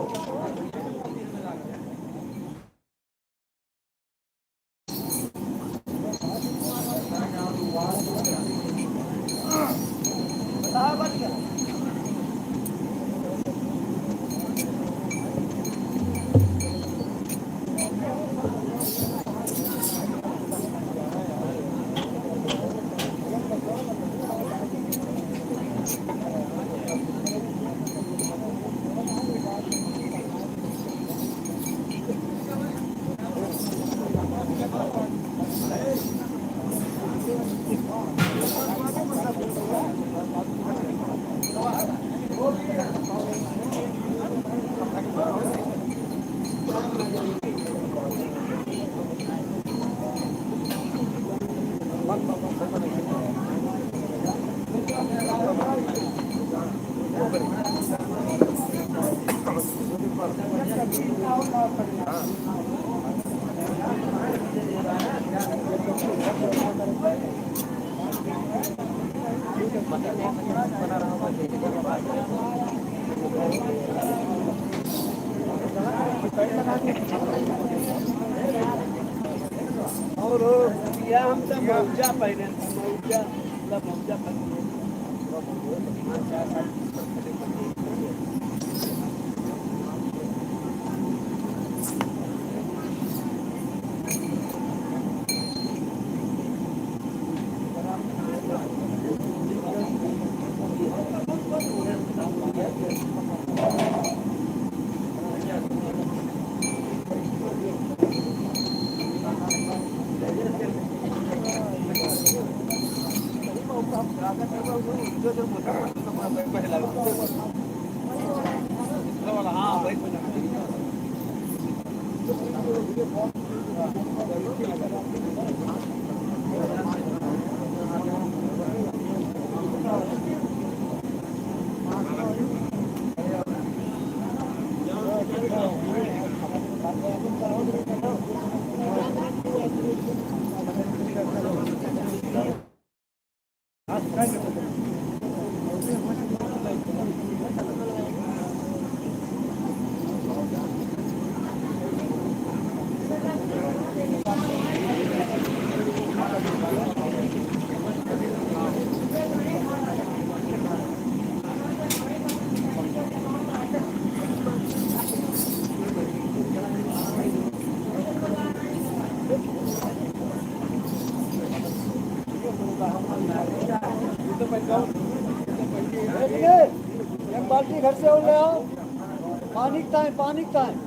और भैया, हम तो मौजा पहने, मौजा, पूरा मौजा पहने। एक बाल्टी घर से और ले आओ, पानी का टाइम, पानी का टाइम।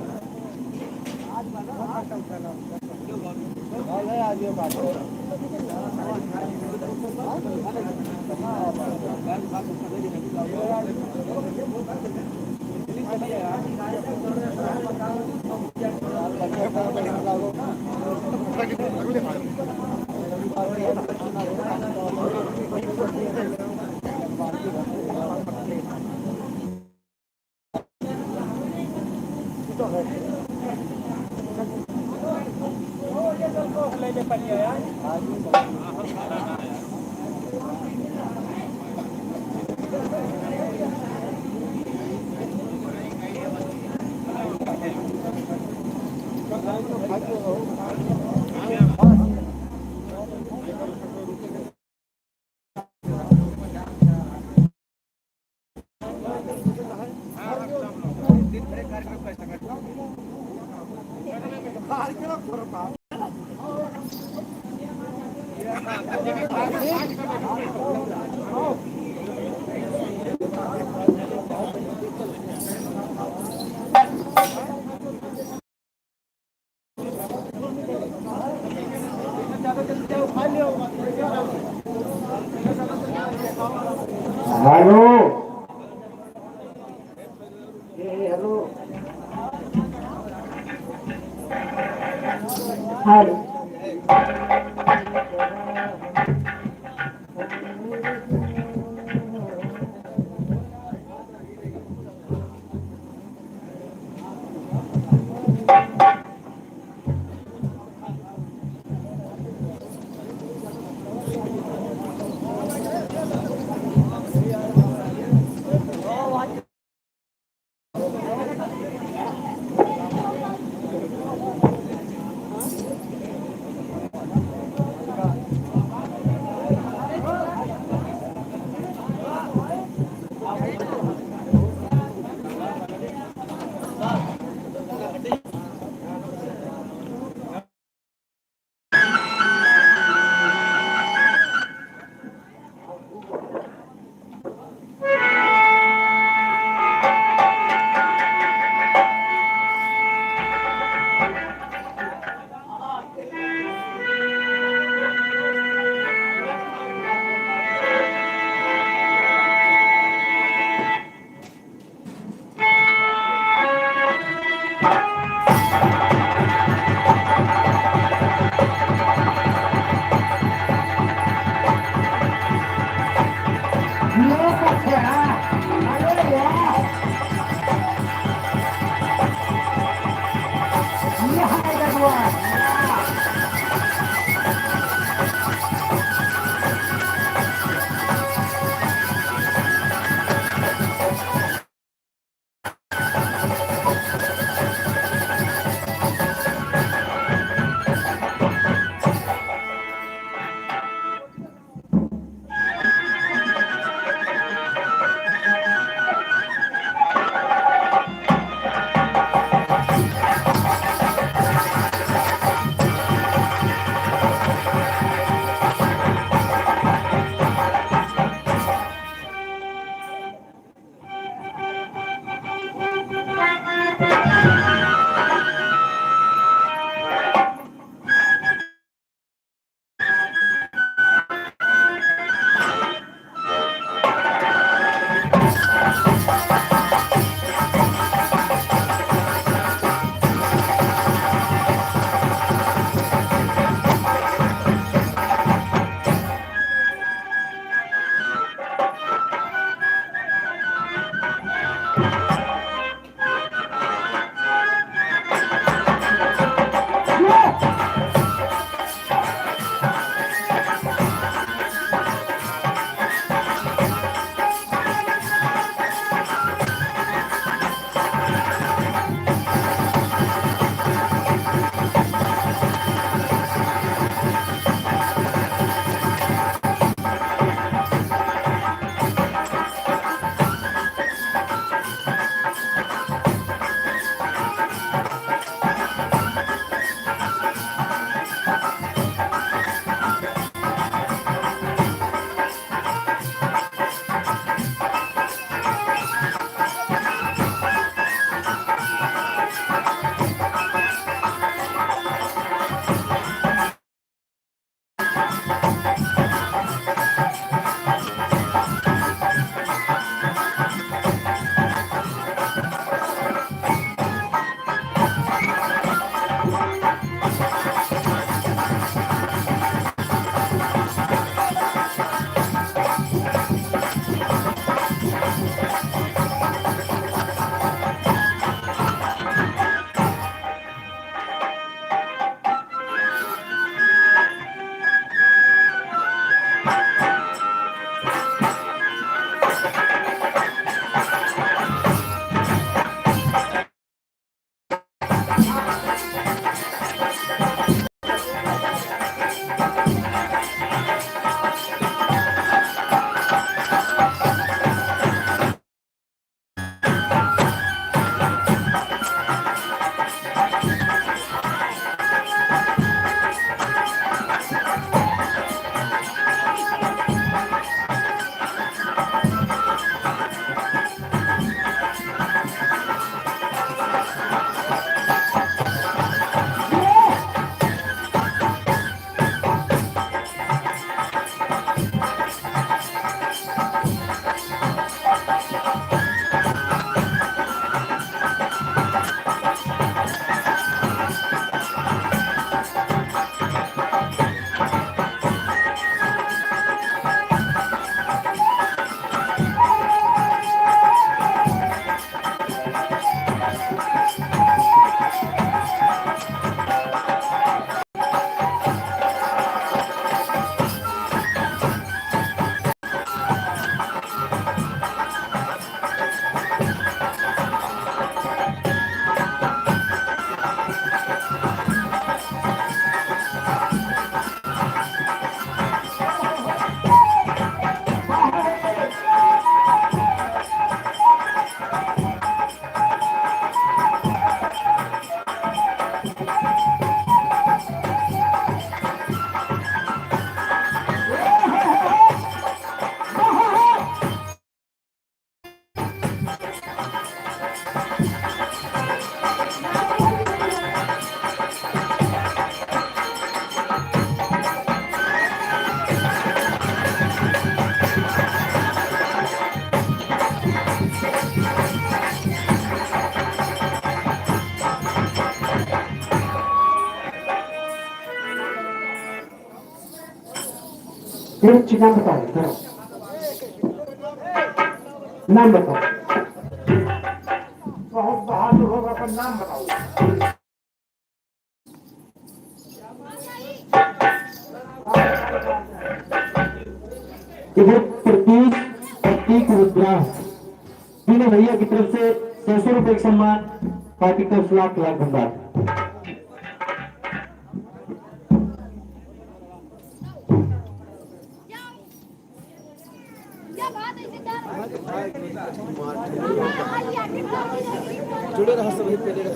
हेलो। ए, हेलो। हेलो। एक चीज नाम बताओ, बताओ। नाम बताओ। बहुत बहादुर होगा, पर नाम बताओ। इधर प्रतीक, प्रतीक रुद्रांश, तीनों भैया की तरफ से छह सौ रुपए का सम्मान, पार्टी का लाख लाख धन्यवाद। जुड़े रहो सब, पहले रहो।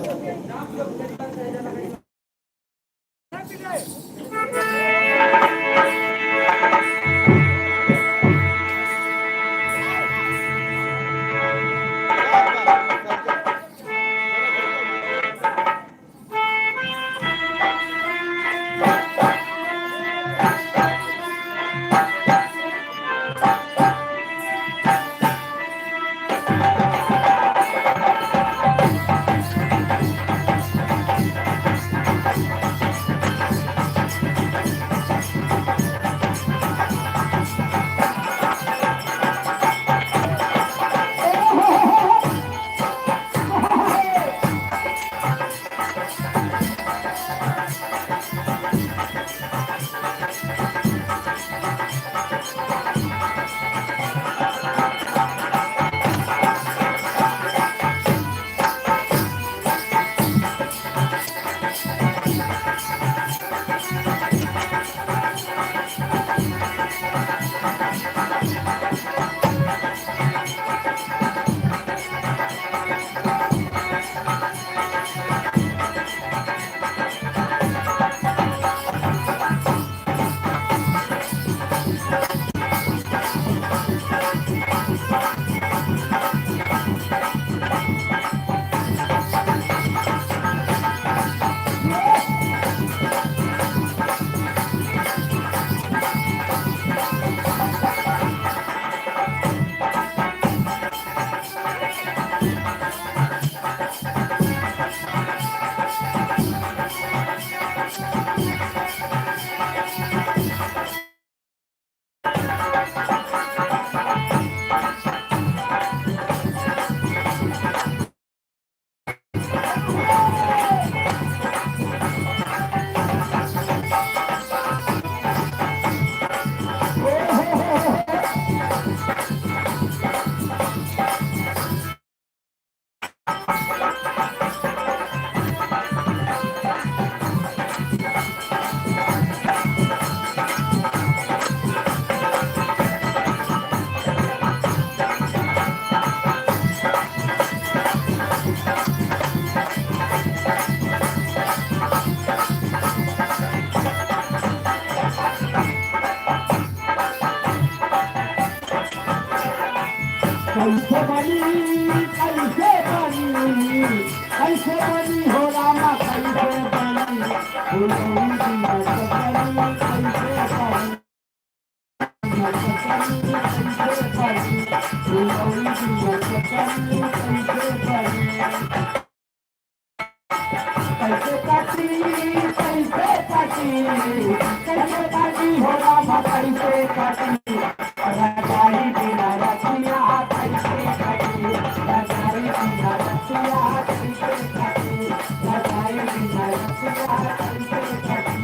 कैसे बनी, कैसे बनी, कैसे बनी हो रामा, कैसे बनी? फुलौरी दिया सजनी, कैसे बनी? कैसे बनी? फुलौरी दिया सजनी, कैसे बनी? कैसे काटी, कैसे काटी, कैसे काटी हो रामा, कैसे काटी? रजाई बिना रतिया कैसे काटी? रजाई बिना रतिया कैसे काटी? रजाई बिना रतिया कैसे काटी?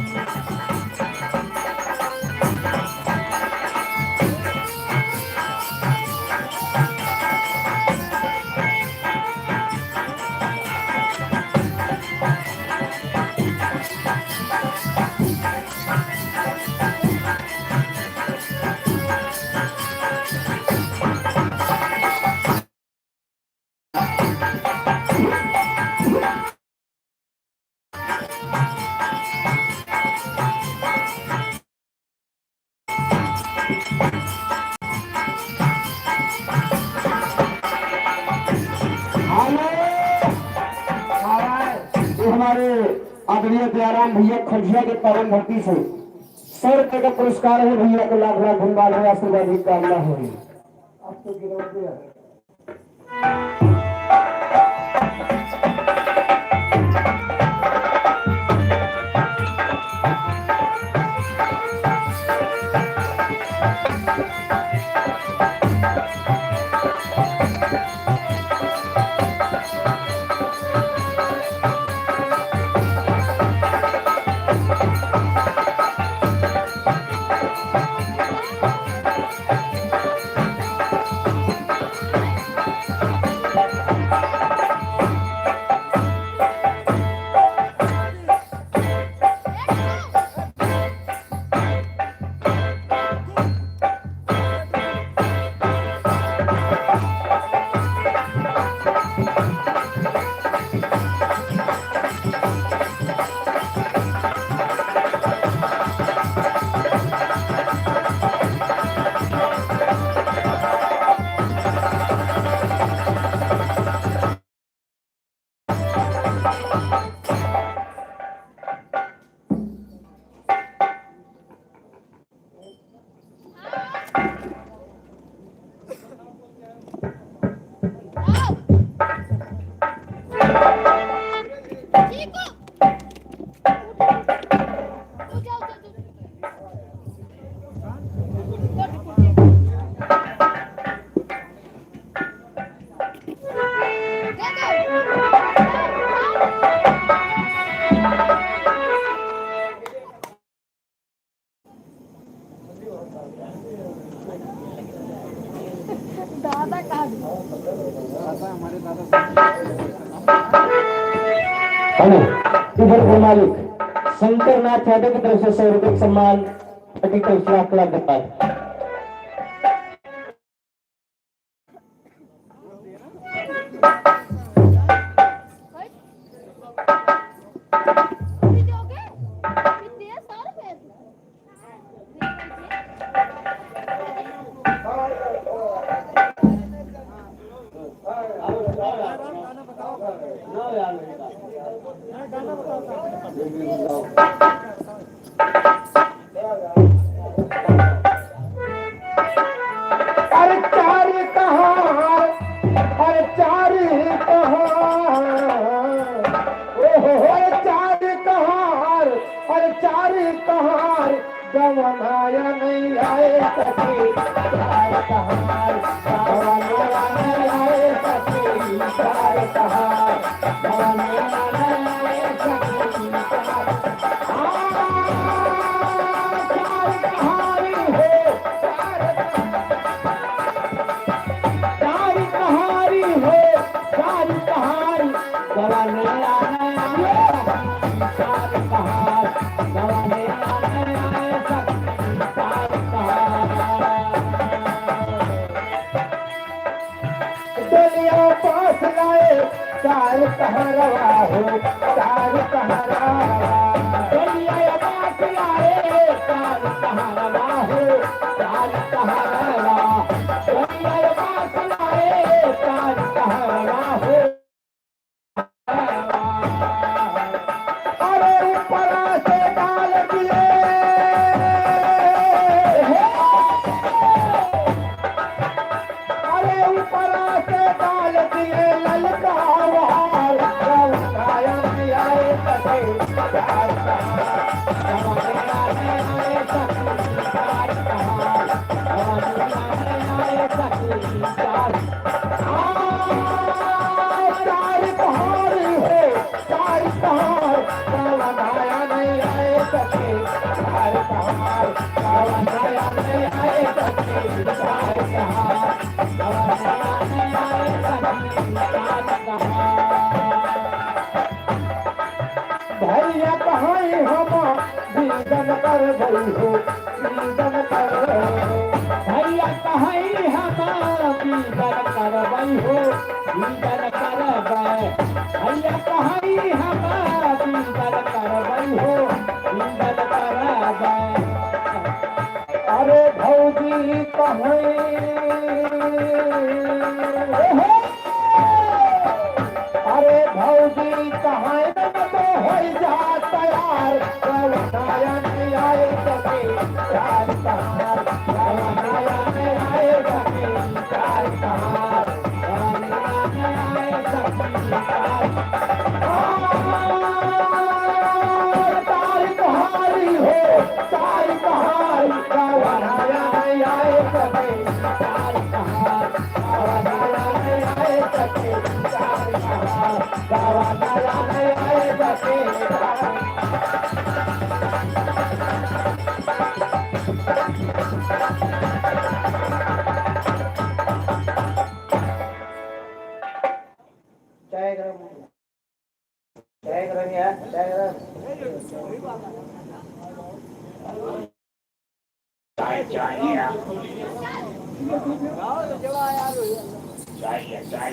हेलो, ये हमारे आदरणीय दयाराम भैया खजिया के पावन धरती से सौ रुपए का पुरस्कार है। भैया को लाख लाख धन्यवाद है, आशीर्वाद की कामना है। अब तो गिरा दिया। हेलो, इधर के मालिक शंकर नाथ यादव की तरफ से सौ रुपये का सम्मान, पार्टी की तरफ से लाख लाख धन्यवाद। अरे चार कहार, अरे चार कहार, ओहो, अरे चार कहार, अरे चार कहार, गवनाया नहीं आए सखी, चार कहार, गवनाया नहीं आए सखी, चार कहार, गवनाया नहीं आए सखी, चार डोलिया पास लाए, चार कहारवा हो, चार कहारवा। डोलिया पास लाए, चार कहारवा हो, चार कहारवा। डोलिया पास लाए, चार कहारवा हो। अरे ऊपरा से डाल दिए, अरे ऊपरा से डाल दिए ललका हार, गायन आए सके, गायन आए सके, गायन आए सके। चार पहाड़ हो, चार पहाड़, काला माया नहीं आए सके। चार पहाड़, काला माया नहीं आए सके। चार पहाड़, काला माया नहीं आए सके। चार पहाड़। भैया कहाँ हम दीदन करबै हो, दीदन करबै। भैया कहाँ हम दीदन करबै हो, दीदन करबै। भैया कहाँ हम दीदन करबै हो, दीदन करबै। अरे भौजी कहाँ, अरे भौजी कहाँ तो होइ जा तैयार, कौन आया नहीं आए सके, चार कहार, कौन आया नहीं आए सके, चार कहार। जय करम। जय करम यार, जय करम। जय, जय यार। जय, जय।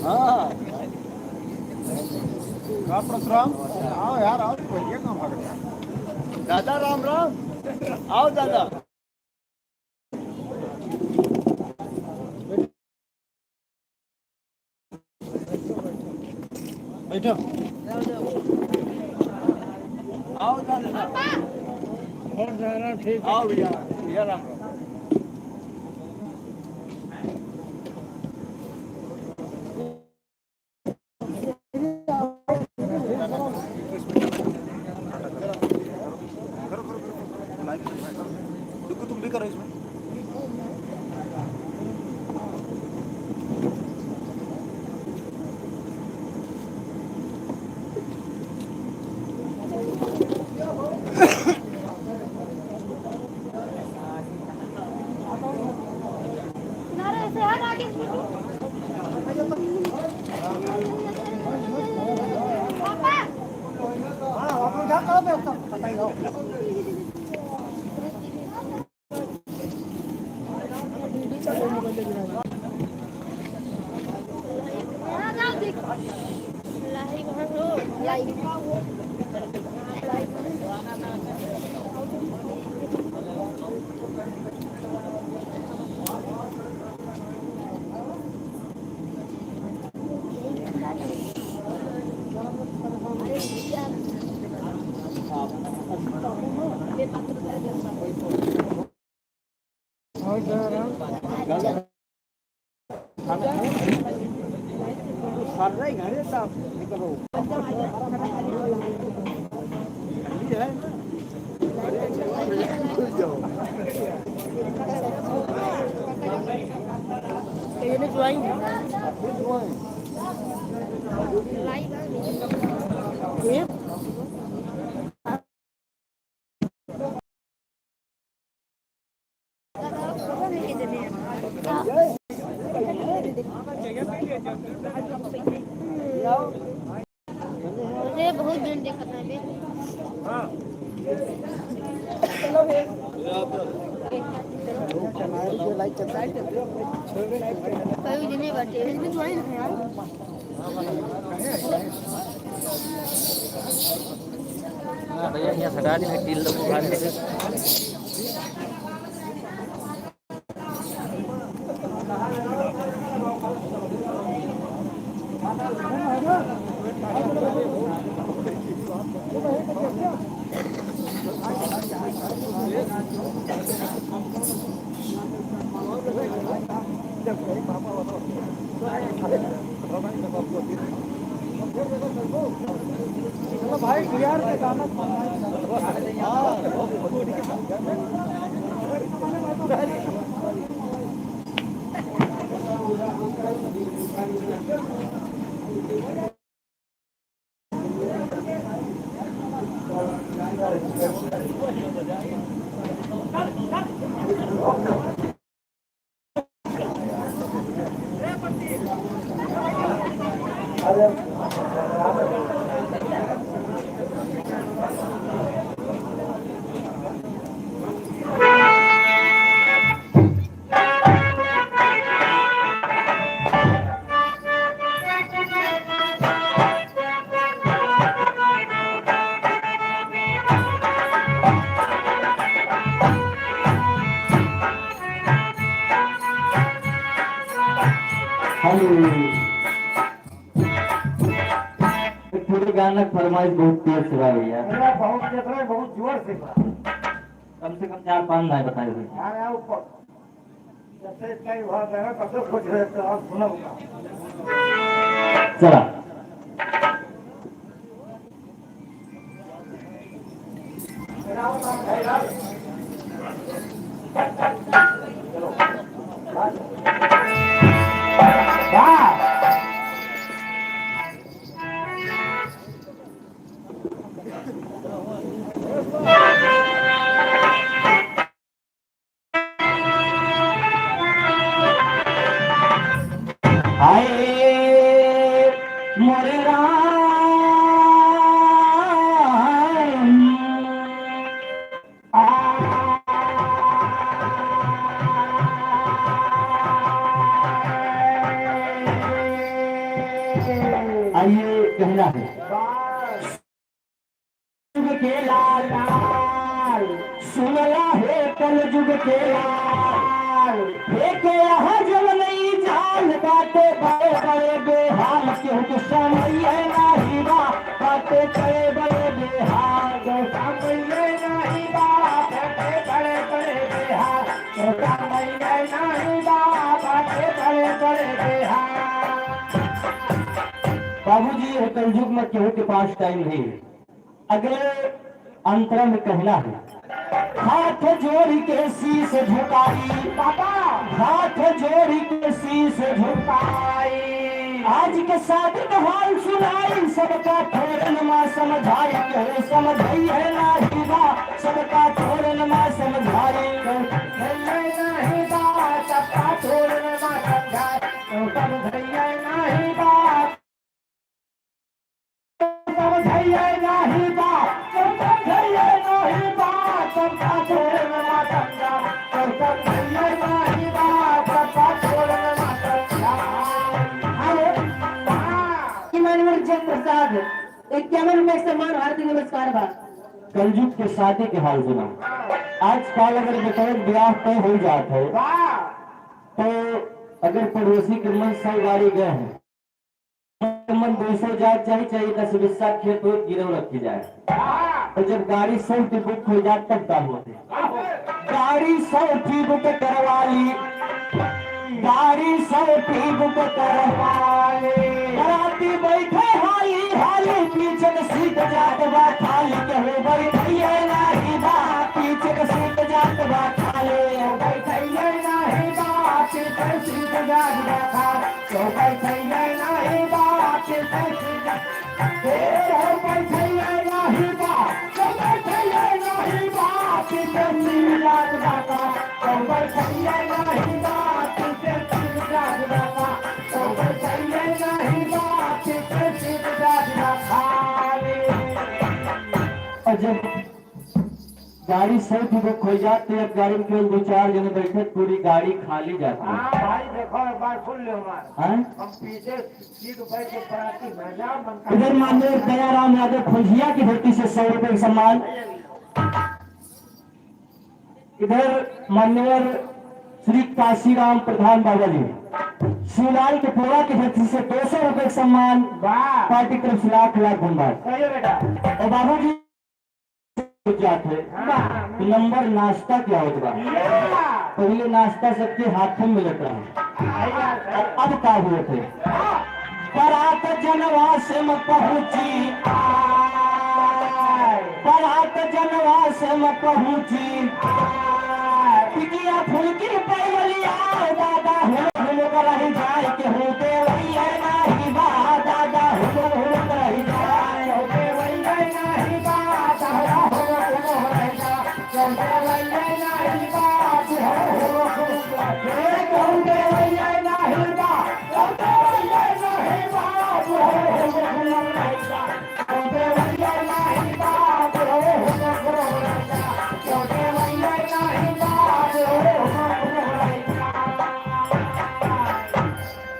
हाँ। का परसुराम? आओ यार, आओ, बढ़िया काम आ गया। दादा राम राम। आओ दादा। बैठो। आओ, जाओ, जाओ। और सारा ठीक है। आओ भैया, भैया राम राम। अरे, बहुत दिन देखत है बे। कई दिने बाटे। हाँ भैया, यहाँ हटा दी, मैं कील लगूँ, भाग दे। हेलो। एक पूरे गाना के फरमाइश बहुत तेज से बा भैया। अरे बहुत तेज रहे, बहुत जोर से बा। कम से कम चार पाँच लाइन बताए हुए। हाँ, यार, ऊपर। जब से इतना ही हुआ, मैं कसम खोज रहे थे, आप सुना होगा। चला। हाय मोरे राम। आ, आइए, कहना है। युग के लाल, सुनला हे कल युग के लाल, हे के यहाँ जब नहीं जान बाटे बड़े बड़े बेहाल, केहू के समइया नाही बड़े बड़े बिहार, गौतम भैया नहीं बाप के बड़े बड़े बिहार, गौतम भैया नहीं बाप के बड़े बड़े बिहार। बाबूजी, ये कलयुग में केहू के पास टाइम नहीं है। अगले अंतरा में कहना है, हाथ जोड़ के शीश झुकाई, बाबा, हाथ जोड़ के शीश झुकाई। आज के शादी का हाल सुनाई, सबका थोरन मा समझाई, केहू समझई है नाही बा, सबका थोरन मा समझाई। समझई है नाही बा, सबका थोरन मा समझाई, समझई है नाही बा। समझइया नाही बा, समझइया नाही बा, समझा छोड़े ना समझा, समझइया नाही बा, समझा छोड़े ना समझा। अरे, हाँ। माननीय जय प्रसाद, इक्यावन रुपये सम्मान हार्दिक नमस्कार बा। कलयुग के शादी के हाल सुना। आजकल अगर बेटवन ब्याह तय हो जात है, वाह। तो अगर पड़ोसी के मन सौ गाड़ी गए हैं, मन दो सौ जाए, चाहे, चाहे दस बीस साल खेत होत गिरव रखी जाए। तो जब गाड़ी सौ की बुक हो जाए, तब का होते? गाड़ी सौ की बुक करवा ली, गाड़ी सौ की बुक करवा ली। बराती बैठे हाली हाली, पीछे के सीट जात बा खाली, केहू बैठइया नाही बा, पीछे के सीट जात बा खाली। बैठइया नाही बा, पीछे सीट जात बा खाली। तो बैठइया नाही बा, पीछे सीट, ए, हो बैठइया नाही बा, तो बैठइया नाही बा, पीछे सीट जात बा खाली। तो बैठइया नाही बा, पीछे सीट जात बा खाली। तो बैठइया नाही बा, पीछे सीट जात बा खाली। और जब गाड़ी सौ की बुक हो जात, तो एक गाड़ी में केवल दो चार जने बैठे, पूरी गाड़ी खाली जाती। हाँ भाई, देखो, एक बार सुन लो हमारा। हाँ? हम पीछे सीट बैठ के बराती में जा, मन का इधर माननीय दयाराम यादव फौजिया की धरती से सौ रुपए का सम्मान। इधर माननीय श्री काशीराम प्रधान बाबा जी, शिवलाल के पोला की धरती से दो सौ रुपए का सम्मान। वाह। पार्टी की तरफ से लाख लाख धन्यवाद। सही है बेटा। और बाबूजी जात है, हाँ। तो नंबर नाश्ता क्या होत बा? पहिले नाश्ता सबके हाथ में मिलत रहा, और अब का होत है? बारात जनवा से म पहुँची, बारात जनवा से म पहुँची, टिकिया फुलकी पैवलिया, दादा हुलक हुलक रह जाए, केहू देवइया नाही बा, दादा हुलक हुलक रह जाए।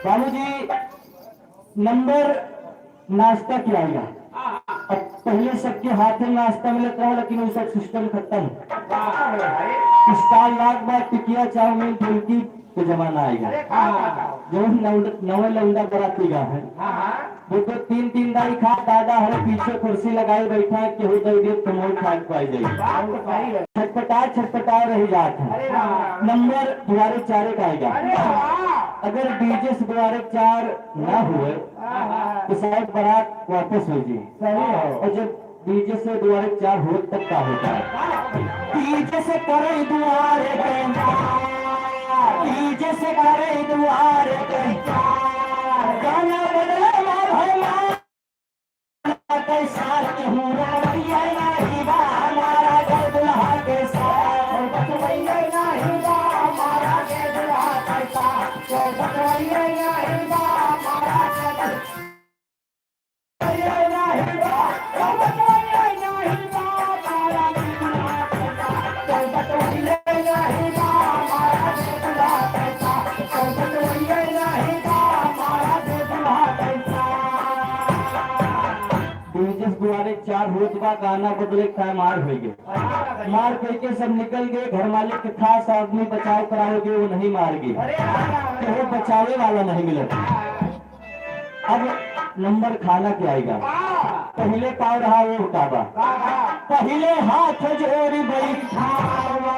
बाबूजी, नंबर नाश्ता के आइगा। अब पहिले सबके हाथे नाश्ता मिलत रहा, लेकिन वो सब सिस्टम खत्म। स्टॉल लाग बा, टिकिया, चाउमीन, फुल्की के जमाना आइगा। जो नव-, नवे लौंडा बराती गा है, वो तो तीन तीन दाई खा, दादा हरे पीछे कुर्सी लगाए बैठा है, केहू दे दे तो मोर खाए पाए जाए। छटपटा छटपटा रह जात है। नंबर दुआरे चारे का आइगा। अगर डीजे से दुआरे चार ना हुए, तो शायद बारात वापस हो जी। सही है। और जब डीजे से दुआरे चार हो तब का होता है? डीजे से करे दुआरे के चार, डीजे से करे दुआरे के चार। गाना बदले ना भाई ना, के साथ हूँ रावैया नाही बा, हमारा गए दुल्हा के साथ। बतवैया नाही बा, हमारा गए दुल्हा के साथ। बतवैया नाही बा, हमारा गए डीजे दुआरे चार होत बा, गाना बदले का मार होई गए। मार कइके सब निकल गए, घर मालिक के खास आदमी बचाव करावे गए, वो नहीं मार गए, तो वो बचावे वाला नहीं मिलत। अब नंबर खाना के आइगा। पहिले का रहा, वो का बा? का बा? पहिले हाथ जोड़ी बैठावा,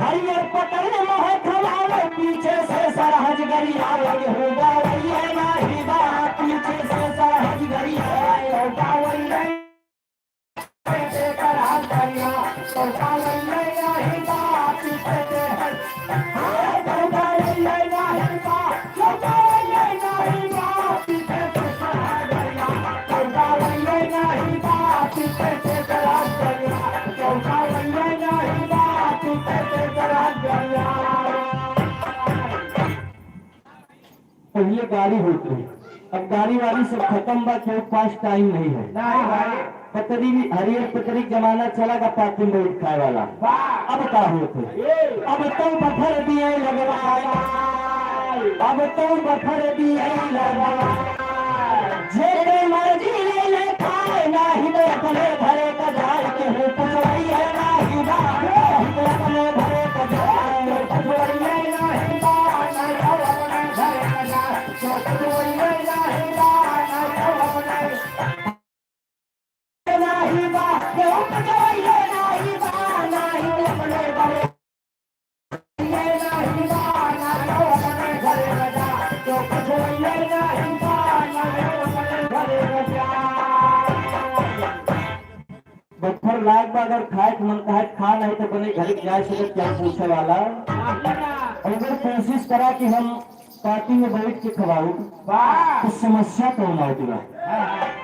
हरियर पकड़ महकवावे, पीछे से सरहज गरियावे, हो गवैये नाही बा, पीछे से सरहज गरियावे, हो गवैये। पहिले गाड़ी होत रही, अब गाड़ी वाड़ी सब खतम बा, केहू पास टाइम नहीं है। नहीं भाई। पतरी भी, हरियर पतरी के जमाना चला गा, पाती में बैठ खाए वाला। वाह। अब का होत है? ए। अब तो बफर दिए लगवा, अब तो बफर दिए लगवा, जेके मर्जी ले ले खाए, नाही तो अपने घरे का जाए, केहू पूछवैया नाही बा, नाही तो अपने घरे का जाए, पूछवैया नाही बा, नाही तो अपने घरे का जाए। बफर लाग बा, अगर खाए के मन कहे खा, नहीं तो अपने घर जाए सकत, क्या पूछे वाला। अगर कोशिश करा कि हम पाती में बैठ के खवाऊ, वाह। तो समस्या कौन आवे बा?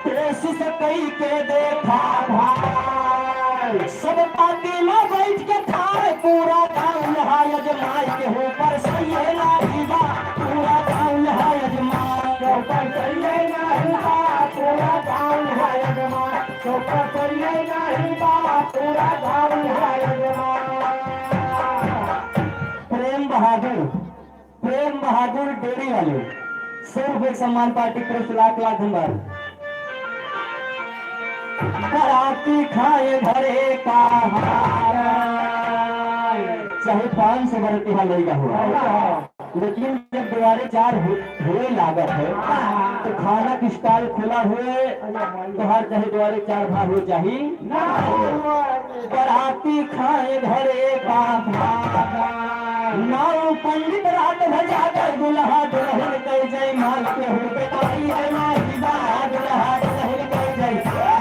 कोशिश कई के देखा भाई, सब पाती में बैठ के खाए, पूरा गाँव नहाय अजमाय, केहू पर सही है नाही बा, पूरा गाँव नहाय अजमाय, केहू पर सही है नाही बा, पूरा गाँव नहाय अजमाय, केहू पर सही है नाही बा, पूरा गाँव नहाय अजमाय। प्रेम बहादुर प्रेम बहादुर डेरी वाले, सौ रुपये सम्मान पार्टी की तरफ से लाख लाख धन्यवाद। बराती खाए घरे का हार, चाहे पाँच सौ बरतिहा लइका हुआ, लेकिन जब दुआरे चार हो-, हुए लागत है, तो खाना की स्टॉल खुला हुए, तो हर चाहे दुआरे चार भाग हो चाही। बराती खाए घरे का भागा। नाऊ पंडित रात भर जागे, दुल्हा दुल्हन के जयमाल, केहू बताई है नाही बा, दुल्हा दुल्हन के जयमाल।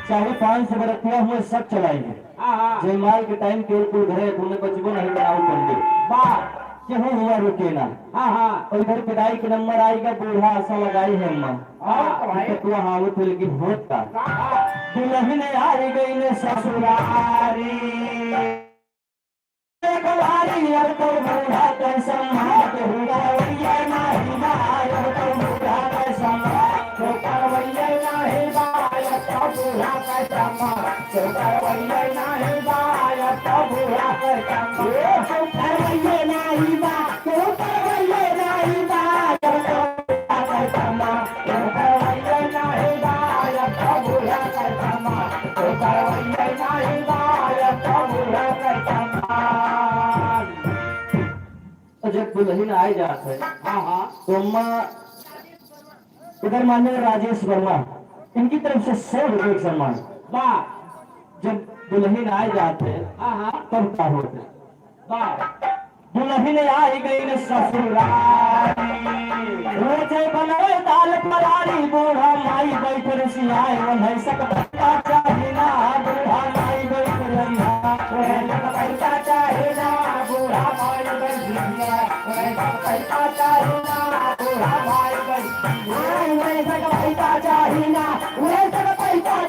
चाहे पाँच सौ बरतिया हुए, सब चलाएंगे। हाँ, हाँ। जयमाल के टाइम केवल कुल घरे, तूने बचबो नहीं बनाओ पंडित। वाह। केहू हुआ रुके ना। हाँ, हाँ। और इधर विदाई के नंबर आएगा, बूढ़ा आशा लगाई है अम्मा। हाँ, तो भाई। तो तू आवत हो, लेकिन होत का? हाँ, हाँ। दुल्हन आई गई ने ससुरारी। एक बारी अब तो बूढ़ा के सम्मान के हुआ, ये नाही बा, अब तो बूढ़ा के सम्मान के करवैये नाही बा, अब तो बूढ़ा के सम्मान के करवैये नाही बा, अब तो बूढ़ा के सम्मान के करवैये नाही बा। और जब दुल्हन आए जात है, हाँ, हाँ। तो अम्मा, इधर माननीय राजेश वर्मा, इनकी तरफ से सौ रुपये का सम्मान। वाह। जब दुल्हन आए जात है, हाँ, हाँ। तब का होत है? वाह। दुल्हन आई गई न ससुरारी, रोजे बनावे दाल फरारी, बूढ़ा माई बैठ रिसियाए, उन्हें सक पैसा चाही ना, बूढ़ा माई बैठ रिसियाए, उन्हें सक पैसा चाही ना, बूढ़ा माई बैठ रिसियाए, उन्हें सक पैसा चाही ना, बूढ़ा माई बैठ रिसियाए, उन्हें सक पैसा चाही ना, उन्हें सक पैसा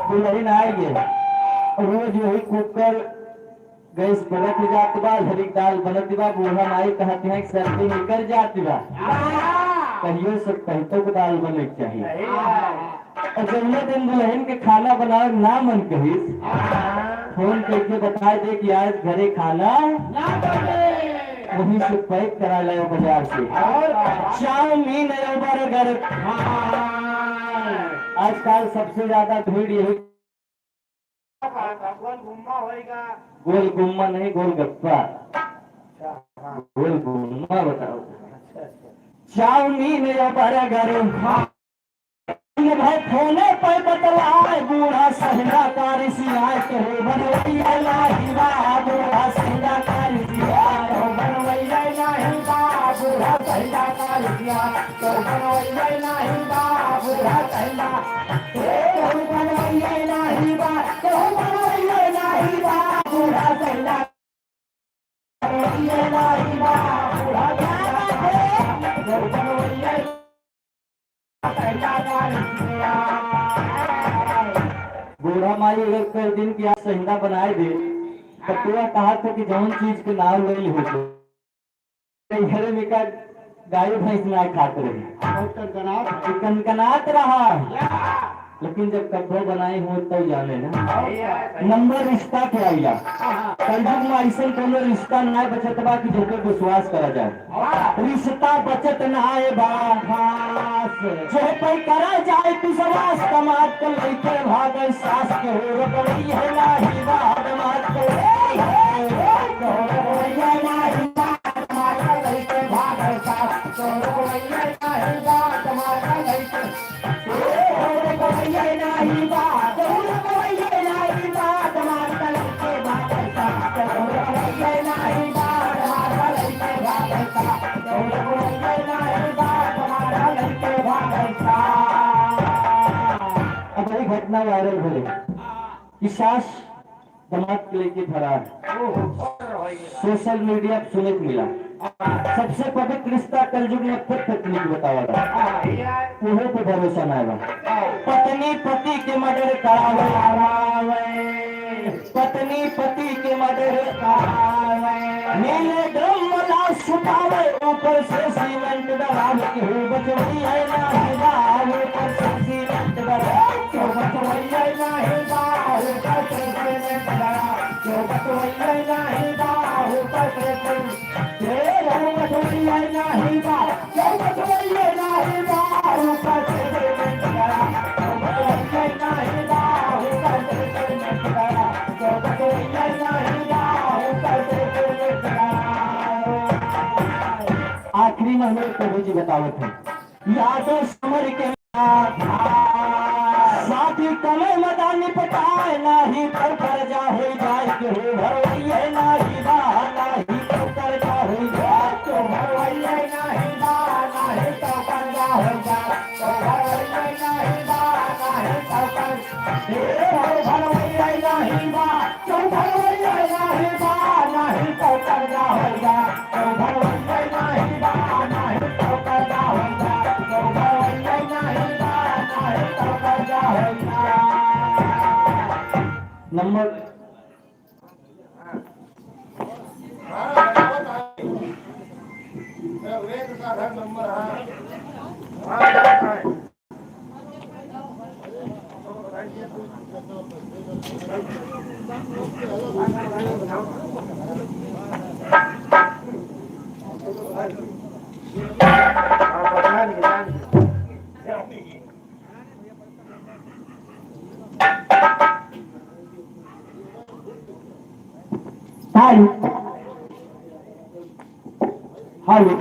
दुल्हन आएगी, रोज वही कुकर गैस बरत जात बा, घरी दाल बनत बा, बूढ़ा माई कहत हैं कि सर्दी निकर जात बा। हाँ। कहियो से कहतो के दाल बने के चाहिए। सही बात। और जौने दिन दुल्हन के खाना बनावे ना मन कहिस, हाँ। फोन करके बताए दे कि आज घरे खाना ना बने। वहीं से पैक करा लाओ बाजार से। और चाउमीन और बर्गर। हाँ। आजकल सबसे ज्यादा भीड़ यही गोल गुम्मा होएगा। गोल गुम्मा नहीं, गोलगप्पा। अच्छा, हाँ। गोल गुम्मा बताओ। अच्छा, अच्छा। चाउमीन या बर्गर। हाँ। ये भाई फोने पे बतलाए, बूढ़ा सहिया का रिसियाए, केहू बनवैया नाही बा, बूढ़ा सहिया का रिसियाए, केहू बनवैया नाही बा, बूढ़ा सहिया का रिसियाए, केहू बनवैया नाही बा, बूढ़ा सहिया, ए, केहू बनवैया नाही बा, केहू बनवैया नाही बा, बूढ़ा सहिया। बूढ़ा माई अगर कर दिन कि आज सहिंदा बनाए दे, तो पूरा कहा था कि जौन चीज के नाव ले हो, तो घर में का गाय भैंस ना खात रहे। और कनकनात। कनकनात रहा। या। लेकिन जब कब्बो बनाए हो तब जाने ना। नंबर रिश्ता के आइला। कलयुग में ऐसन कोनो रिश्ता ना बचत बा कि जेकर विश्वास करा जाए। रिश्ता बचत ना आए बा। जो पे करा जाए विश्वास, कमात के लइके भागल सास, केहू रोकवैया नाही बा, कमात के लइके भागल सास। अब वही घटना वायरल हो रही कि सास दामाद के लेके फरार। ओहो, फरार हो गया। सोशल मीडिया पे सुने के मिला। हाँ। सबसे पवित्र रिश्ता कलयुग में पति पत्नी के बतावा बा। हाँ, ये है। ओहो पे भरोसा ना बा। हाँ। पत्नी पति के मर्डर करावे। करावे। पत्नी पति के मर्डर करावे। नीले ड्रम में लाश छुपावे, ऊपर से सीमेंट डरावे, केहू बचवैया नाही बा, ऊपर से सीमेंट डरावे। केहू बचवैया नाही बा, ऊपर से सीमेंट डरावे। केहू बचवैया नाही बा, ऊपर से सीमेंट। केहू बचवैया नाही बा, केहू बचवैया नाही बा, ऊपर से सीमेंट डरावे। केहू बचवैया नाही बा, ऊपर से सीमेंट डरावे। केहू बचवैया नाही बा, ऊपर से सीमेंट डरावे। आखिरी में हम लोग प्रभु जी बतावत हैं। यादव समर के साथी कमे मदा निपटाए, नाही तो कर्जा हो जाए, केहू भरवैया नाही बा, नाही तो कर्जा हो जाए, केहू भरवैया नाही बा, नाही तो कर्जा हो जाए, केहू भरवैया नाही बा, नाही तो कर्जा, केहू भरवैया नाही बा। नंबर हेलो। हेलो।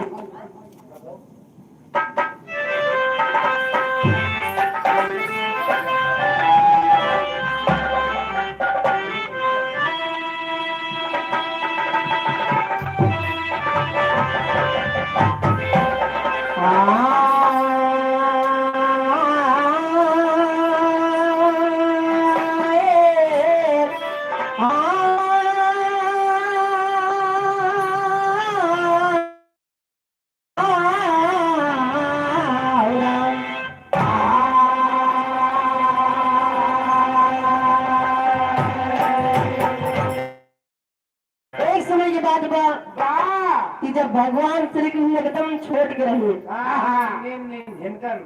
कि जब भगवान श्री कृष्ण एकदम छोट के रहे, हाँ, हाँ। नीम, नीम, झिनकन।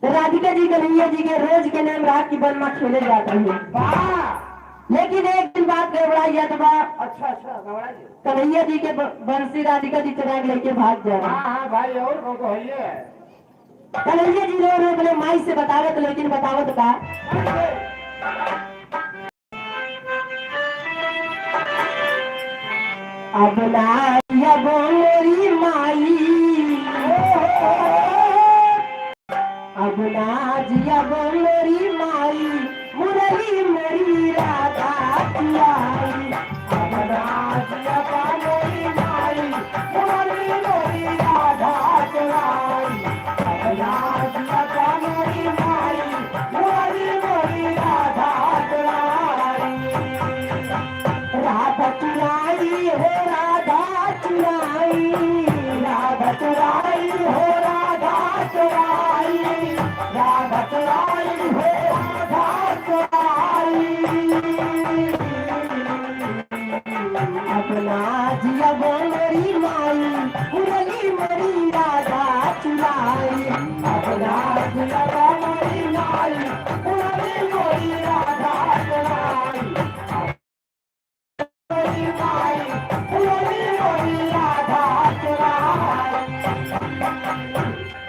तो राधिका जी कन्हैया जी के रोज के नेम रहा कि वन मा खेले जात रहे। वाह! लेकिन एक दिन बात गड़बड़ा जात बा। अच्छा, अच्छा, गड़बड़ा गया। कन्हैया जी के ब-, बंसी राधिका जी चुरा के लेके भाग जा रहे। हाँ, हाँ भाई, और कौन तो है ये? कन्हैया जी रो रो अपने माई से बतावत, लेकिन बतावत का? अब ना जियब मोरी माई, अब ना जियब मोरी माई, मुरली मोरी राधा चुराई। अब ना जियब मोरी माई, मुरली मोरी राधा चुराई। अब ना जियब मोरी माई, मुरली मोरी राधा चुराई। राधा चुराई हो, राधा चुराई, राधा चुराई हो, राधा चुराई, राधा चुराई हो, राधा चुराई। अब ना जियब मोरी माई, मुरली मोरी राधा चुराई। अब ना जियब मोरी माई, मुरली मोरी राधा चुराई।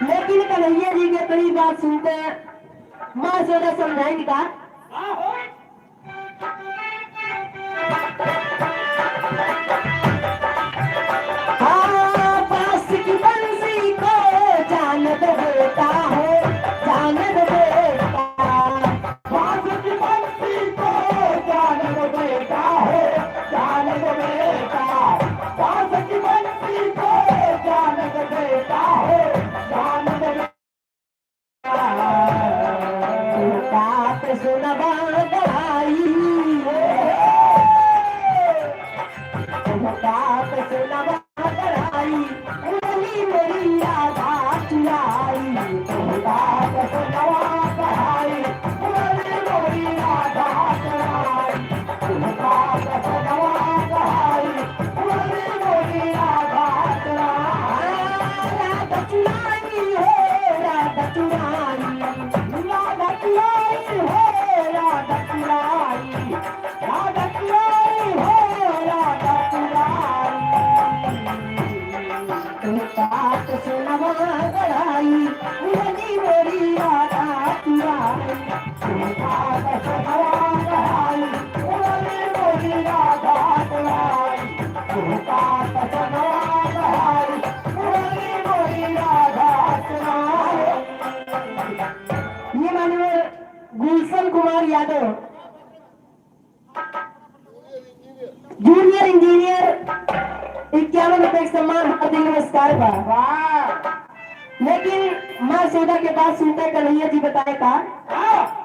लेकिन कन्हैया जी के इतनी बात सुनते माँ यशोदा समझाई का? हाँ, बांस की बंसी को जान दो बेटा हो, जान दो बेटा। बांस की बंसी को जान दो बेटा हो, जान दो बेटा। बांस की बंसी को जान दो बेटा हो, जान दो बेटा। तोहका पे सोनवा गढ़ाई, तोहका पे सोनवा गढ़ाई, मुरली मोरी राधा चुराई। तोहका पे सोनवा गढ़ाई, मुरली मोरी राधा चुराई। तोहका पे सोनवा गढ़ाई, राधा चुराई हो, राधा चुराई, राधा चुराई हो, राधा चुराई, राधा चुराई हो, राधा चुराई। तोहका पे सोनवा गढ़ाई, मुरली मोरी राधा चुराई। ये माननीय गुलशन कुमार यादव, जूनियर इंजीनियर, इक्यावन रुपए के सम्मान, हार्दिक नमस्कार बा। वाह। लेकिन माँ यशोदा के बात सुनते कन्हैया जी बताए का? हाँ।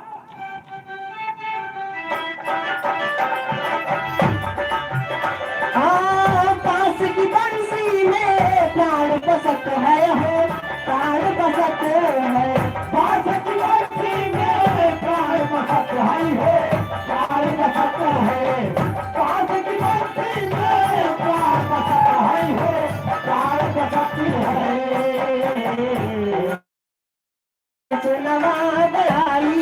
हाँ, बांस की बंसी में प्राण बसत है हो, प्राण बसत है। बांस की बंसी में प्राण बसत है हो, प्राण बसत है। बांस की बंसी में प्राण बसत है हो, प्राण बसत है। सोनवा गढ़ाई।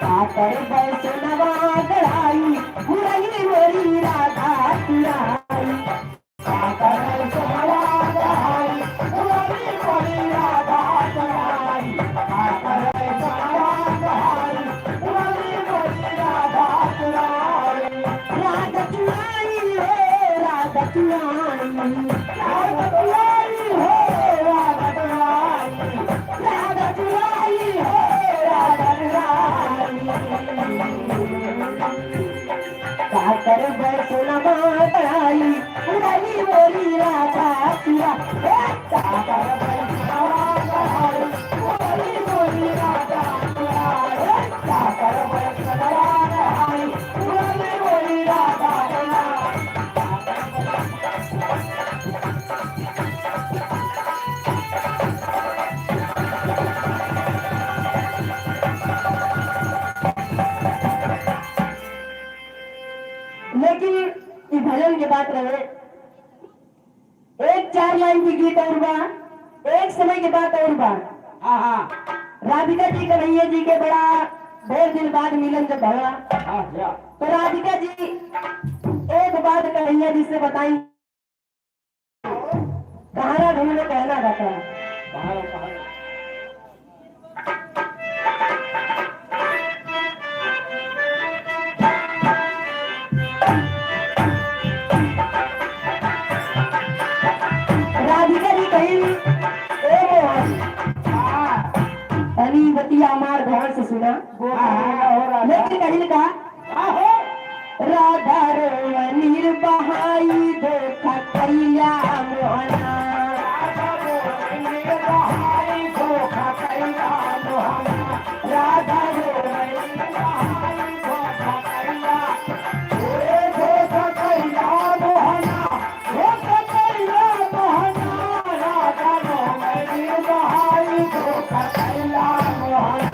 पातर बैसनवा गढ़ाई, मुरली मोरी राधा चुराई। कातर बैसनवा गढ़ाई, उड़ाई मोरी राधा चुरा। हे कातर बैसनवा गढ़ाई, उड़ाई मोरी राधा चुरा। हे कातर बैसनवा गढ़ाई, उड़ाई मोरी राधा चुरा। बात रहे, एक चार लाइन के गीत और बा, एक समय के बात और बा। हाँ, हाँ। राधिका जी कन्हैया जी के बड़ा ढेर दिन बाद मिलन जब भवा, हाँ, या। तो राधिका जी एक बात कन्हैया जी से बताई, कहाना धुन में कहना रहता है। कहाना, कहाना। राधिका जी कही, "ए मोहन, हाँ। तनी बतिया हमार ध्यान से सुना।" हाँ, हाँ, हो रहा है। लेकिन कही का, आहो। राधा रोवनीर बहाई धोखा कइला मोहना। राधा रोवनीर बहाई धोखा कइला मोहना। राधा रोवनीर बहाई धोखा कइला। ए धोखा कइला मोहना। धोखा कइला मोहना। राधा रोवनीर बहाई धोखा कइला मोहना।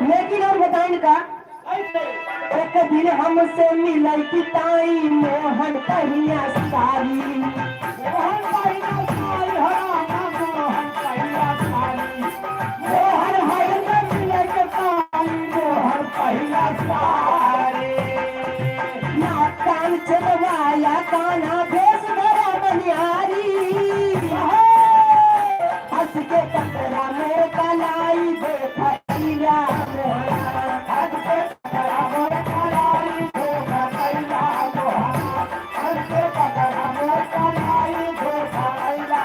लेकिन और बताइन का, एक दिन हमसे मिलई की ताई मोहन पहिया सारी। मोहन पहिया सारी, हो रामा मोहन पहिया सारी। मोहन हमसे मिलई की ताई मोहन पहिया सारी। ना कान चलवाया काना भेष धरा मनिहारी। हँस के कतरा मोर कलाई देखा कइला मोहना। हँस के कतरा मोर कलाई देखा कइला मोहना। हँस के कतरा मोर कलाई देखा कइला।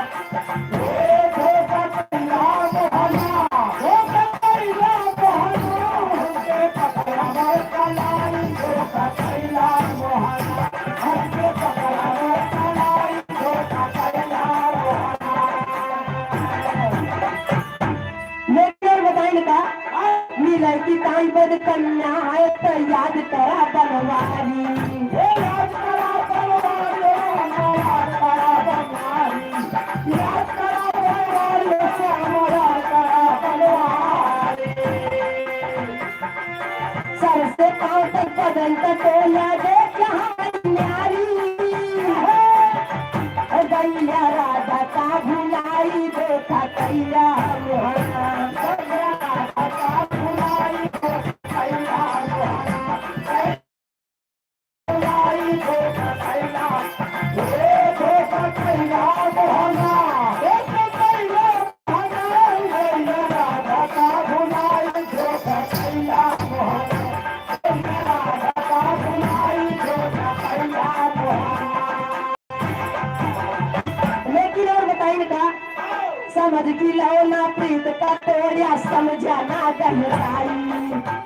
लेकिन बताइन का, मिलई की ताई बद कन्या है तो याद करा बनवारी। हे याद करा बनवारी, याद करा बनवारी। सर से पाँव तक बदन का टोला देख कहाँ न्यारी। हो गैया राधा का भुलाई देखा कइला मोहना। लेकिन और बताइन का, समझ की लौना प्रीत का तोड़्या, समझा ना गहराई।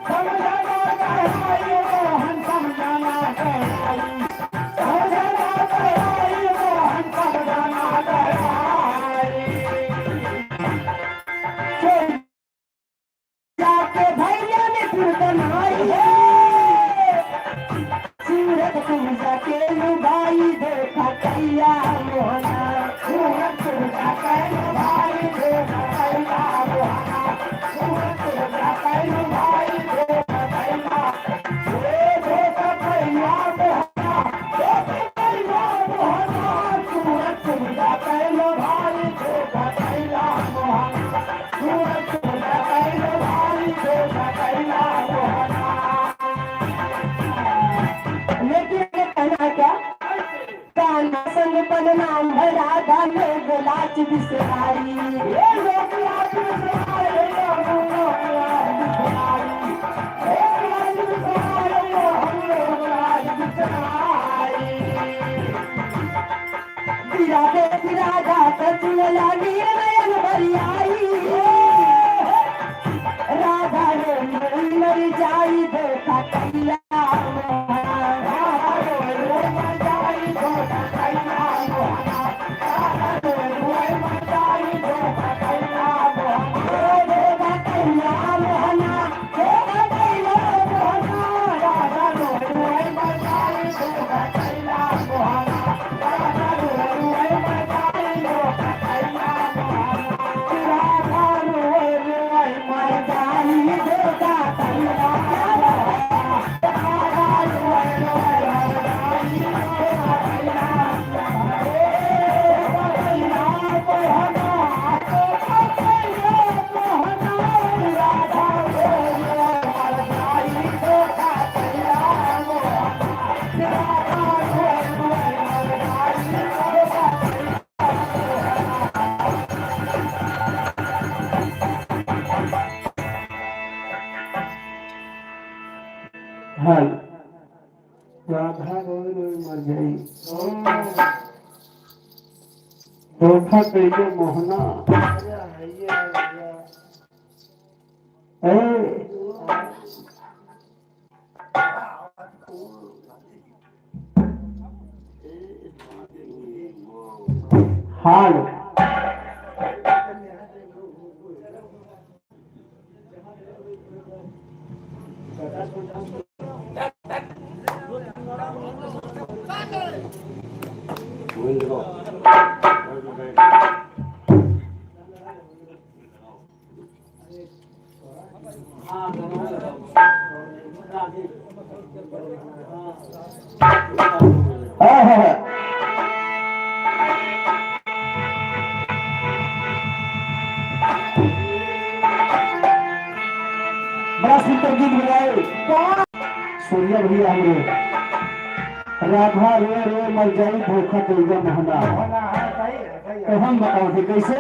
समझा ना गहराई, मोहन समझा ना गहराई। समझा ना गहराई, मोहन समझा ना गहराई। जाके भैया ने फिर बनाई है। सूरत पूजा के लुगाई देखा कइला मोहना। सूरत पूजा के लुगाई देखा कइला मोहना। सूरत पूजा के लुगाई देखा कइला। ए देखा कइला मोहना। लेकिन ये कहना है क्या? कान्हा संग पदनाम है राधा लोग लाज बिसराई। ये लोग लाज बिसराई, लोग लाज बिसराई। लोग लाज बिसराई, लोग लाज बिसराई। गिरा दे गिरा जा के चुनला नीर नयन भरियाई। राधा रे मोरी मर जाई धोखा कइला। धोखा कइले मोहना। ए। हाल। बड़ा सुंदर गीत बजाए। सूर्या भैया हमरे। राधा रे रे मर जाई, धोखा देगा मोहना। तो हम बताओ थे कैसे?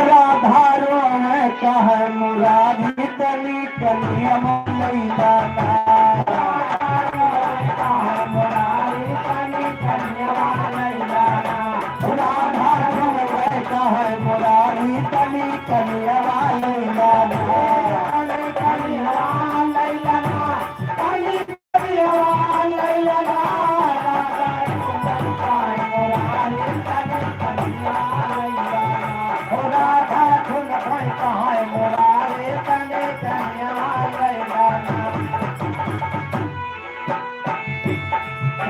राधा रोवे कहे मुरारी तनी कनिया लैला ना। राधा रोवे कहे मुरारी तनी कनिया लैला ना।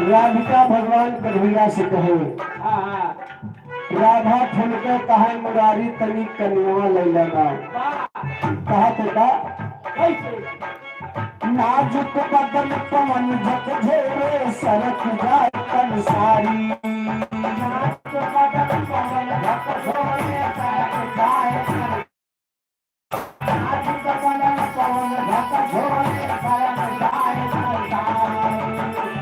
राधिका भगवान कन्हैया से कहे, हाँ, हाँ। राधा ठुनके कहे मुरारी तनी कनिया लैला ना। वाह। कहा तो का? कैसे? नाजुक बदन पवन झकझोरे सरक जाए तन सारी। नाजुक बदन पवन झकझोरे सरक जाए तन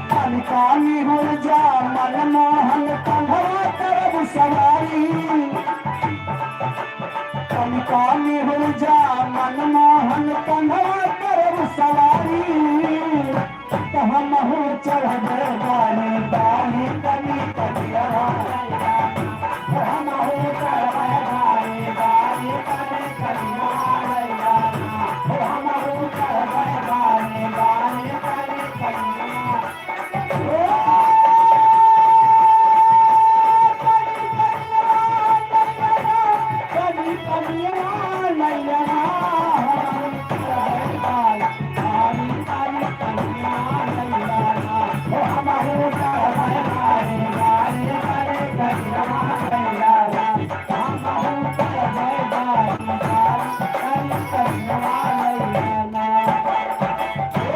तनिका निहुर जा मनमोहन कंधवा करब सवारी। तनिका निहुर जा मनमोहन कंधवा करब सवारी। त हमहू चढ़बे बारी बारी तनी कनिया।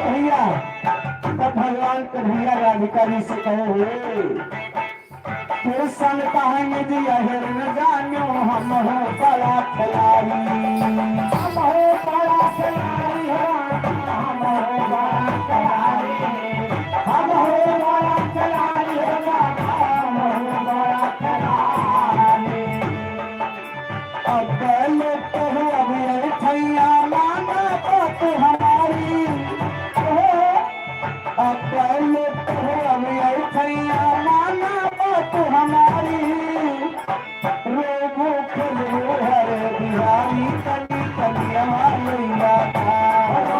भैया, तब भगवान कन्हैया राधिका जी से कहे हुए, कृष्ण कहेंगे जी अहिर न जानो, हम हो बड़ा खिलाड़ी। हम हो बड़ा खिलाड़ी, हम हो बड़ा खिलाड़ी। हम हो बड़ा खिलाड़ी, हम हो बड़ा खिलाड़ी। अब लोग कहो अब ये ठैया माना बात हमारी। अब लोग कहो अब ये ठैया माना बात हमारी। रोबो खेलबो हरे बिहारी तनी कनिया लैला ना।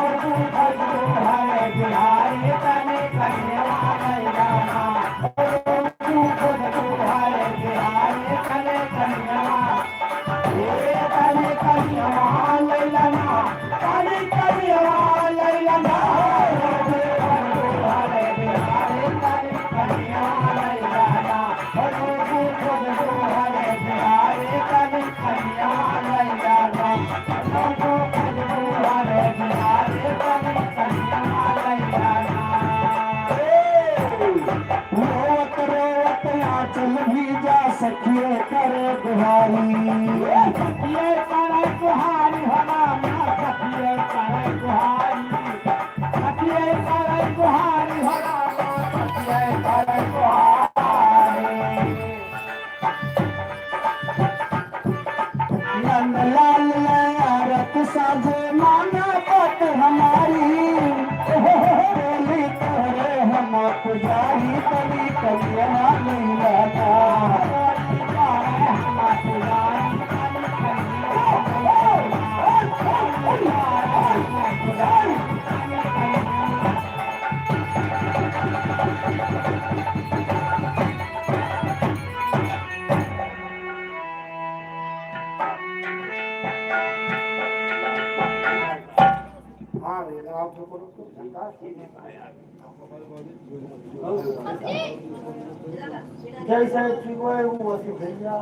जैसे चुए वो वैसे भैया।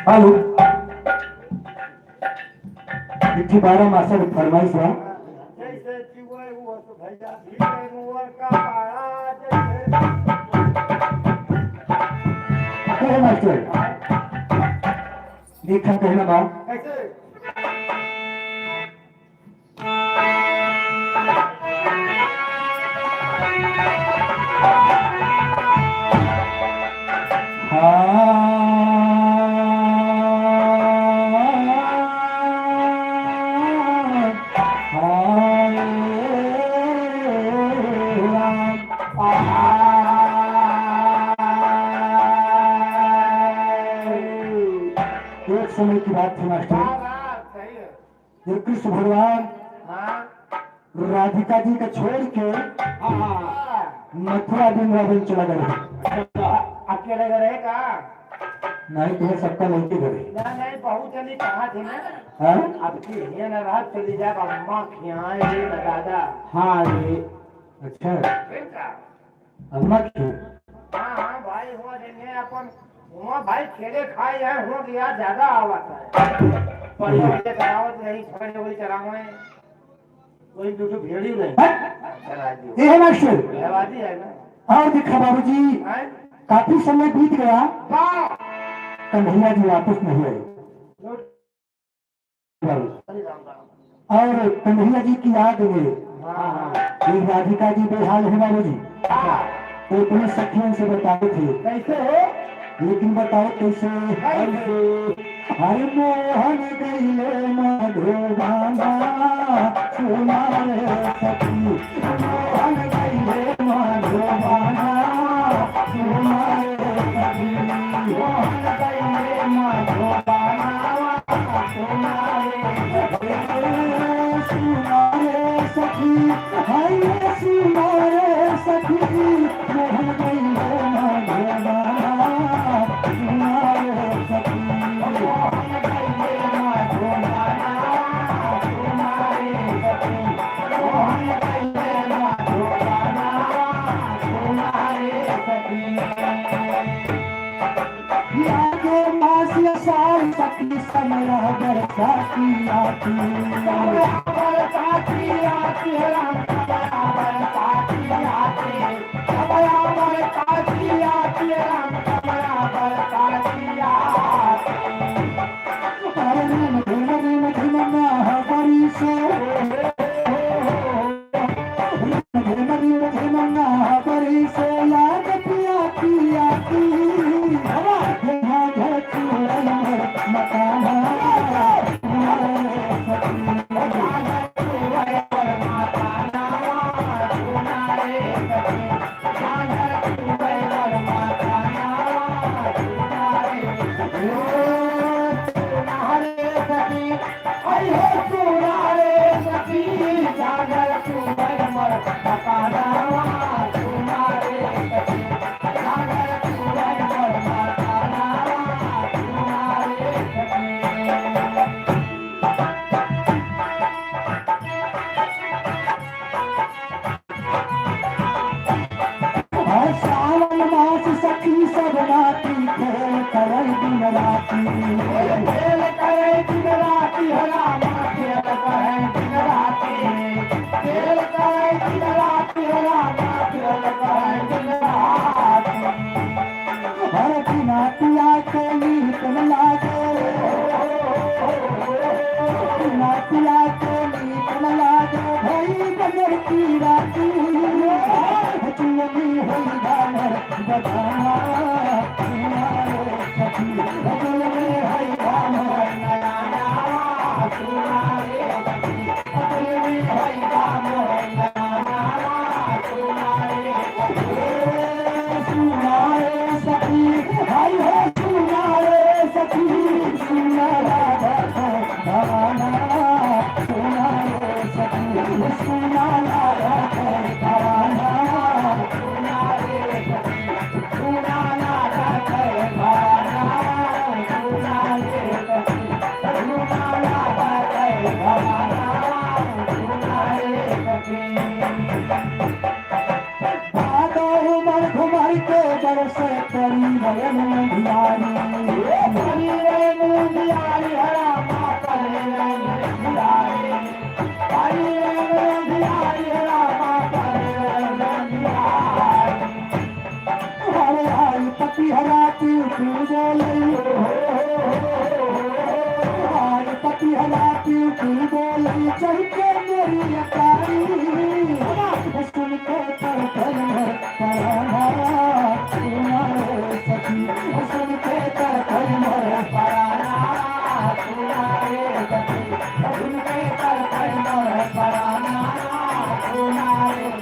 हेलो, एक ठे बारह मासा के फरमाइश बा। जैसे चुए वो वैसे भैया, भीतर मुअर का पारा जैसे। कहे मास्टर, देखा कहना बा। कैसे? एक समय की बात थी मास्टर, हाँ, हाँ, सही है। जब कृष्ण भगवान हाँ। राधिका जी का छोड़ के हाँ, हाँ, हाँ। मथुरा वृंदावन चला गए। अच्छा, अकेले गए का? नहीं, तो सबका लेके गए। ना, नहीं, बहुत जल्दी कहा थी ना। हाँ? अब की हियाँ न रहा, चली जाए अम्मा खियाए रे न दादा। हाँ रे। अच्छा। फिर का? अम्मा की? हाँ, हाँ, भाई, हुआ देंगे अपन, हुआ भाई खेले खाए हैं, हुआ कि यार ज्यादा आवत है। बढ़िया बढ़िया करावत रही, छोटे वही करावे, कोई दूसरी भेड़ी नहीं। हट! करा दियो। ये है मास्टर। आबादी है ना। और देखा बाबूजी, हैं? काफी समय बीत गया, हाँ। कन्हैया जी वापस नहीं आए। और कन्हैया जी की याद में ये राधिका जी बेहाल है बाबूजी। तो अपने सखियन से बताए थे। कैसे हो? लेकिन बताओ कैसे? कैसे? हर मोहन गईले मधुबाना, सुना रे सखी। मोहन गईले मधुबाना, सुना रे सखी। मोहन गईले मधुबाना। लागे मास असार सखी, समया बरसाती आती। समया बरसाती आती, राम, समया बरसाती आती। समया बरसाती आती, राम, समया बरसाती आती। अरे रिम झिम रिम झिम ना बरी से। भादो उमड़ घुमड़ के बरसे परी रहे मुंधियारी। परी रहे मुंधियारी, हरा माँ परी रहे मुंधियारी। परी रहे मुंधियारी, हरा माँ परी रहे मुंधियारी। अरे आई पतिहरा पिउ पिउ बोलई, आई पतिहरा पिउ पिउ बोलई, चढ़ के मोरी अटारी। सुन के तड़पई मोर पराना, सुना रे सखी, सुन के तड़पई मोर पराना, सुना रे सखी, सुन के तड़पई मोर पराना, सुना रे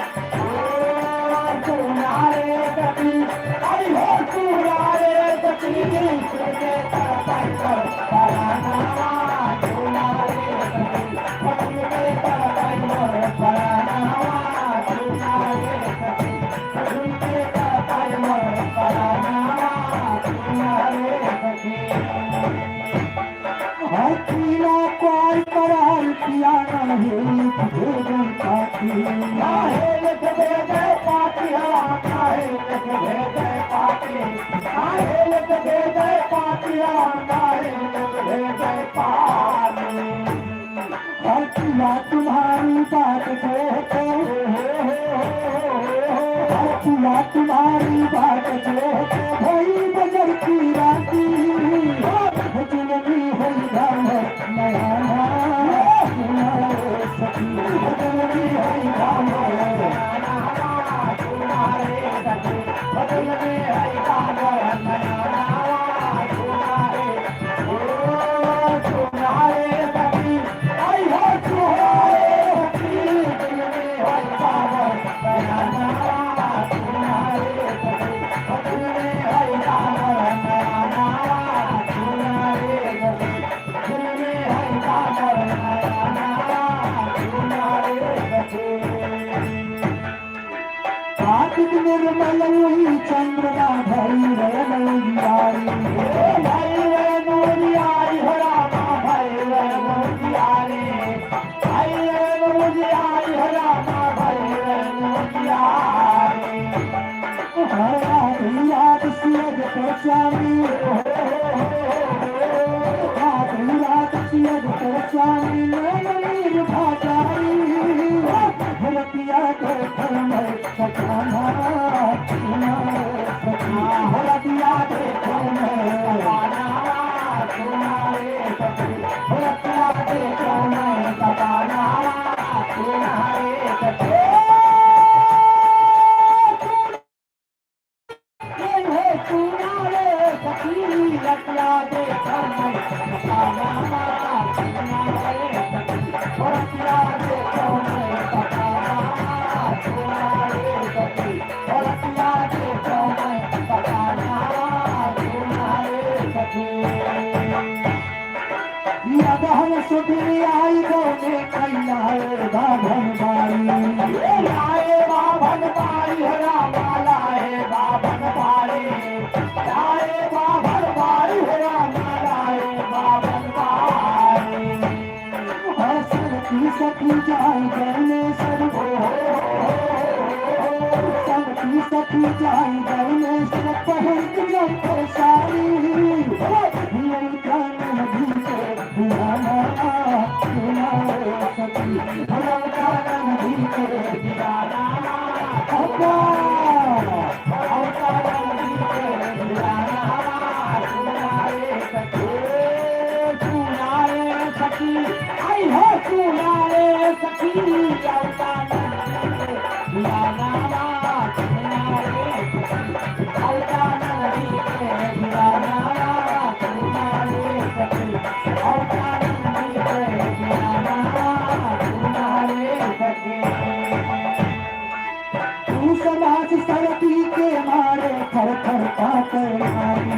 हर पीला कोई करार पिया ना हेल भेजन पाती। ना हेल भेजन पाती, हाँ, ना हेल भेजन पाती। ना हेल भेजन पाती, हाँ, ना हेल भेजन पाती। हर पीला तुम्हारी बाट जो है, हर पीला तुम्हारी बाट जो है, भई बजर की राती। जुलमी होई गाम नया ना, सुना रे सखी, जुलमी होई गाम नया ना, सुना रे सखी, जुलमी होई गाम नया ना, सुना रे कार्तिक निर्मल उही चंद्रमा भई रहे नौजियारी। भई रहे नौजियारी, हो रामा, भई रहे नौजियारी। भई रहे नौजियारी, हो रामा, भई रहे नौजियारी। हर रात याद सियज पर स्वामी। रात रात सियज पर स्वामी, नैन नीर भाजारी। रतिया देखो मैं सपना, सुना रे सखी। रतिया देखो मैं सपना, सुना रे सखी। रतिया देखो मैं सपना, सुना रे सखी। या बहन सुधरी आई गौने कैला है बाभन बारी। लाए बाभन बारी हो रामा, लाए बाभन बारी। लाए बाभन बारी हो रामा, लाए बाभन बारी। और संगती सखी जाई गौने सर, संगती सखी जाई गौने सर, पहन के जब सारी। तू समाज सरती के मारे थर थर कांपे नारी।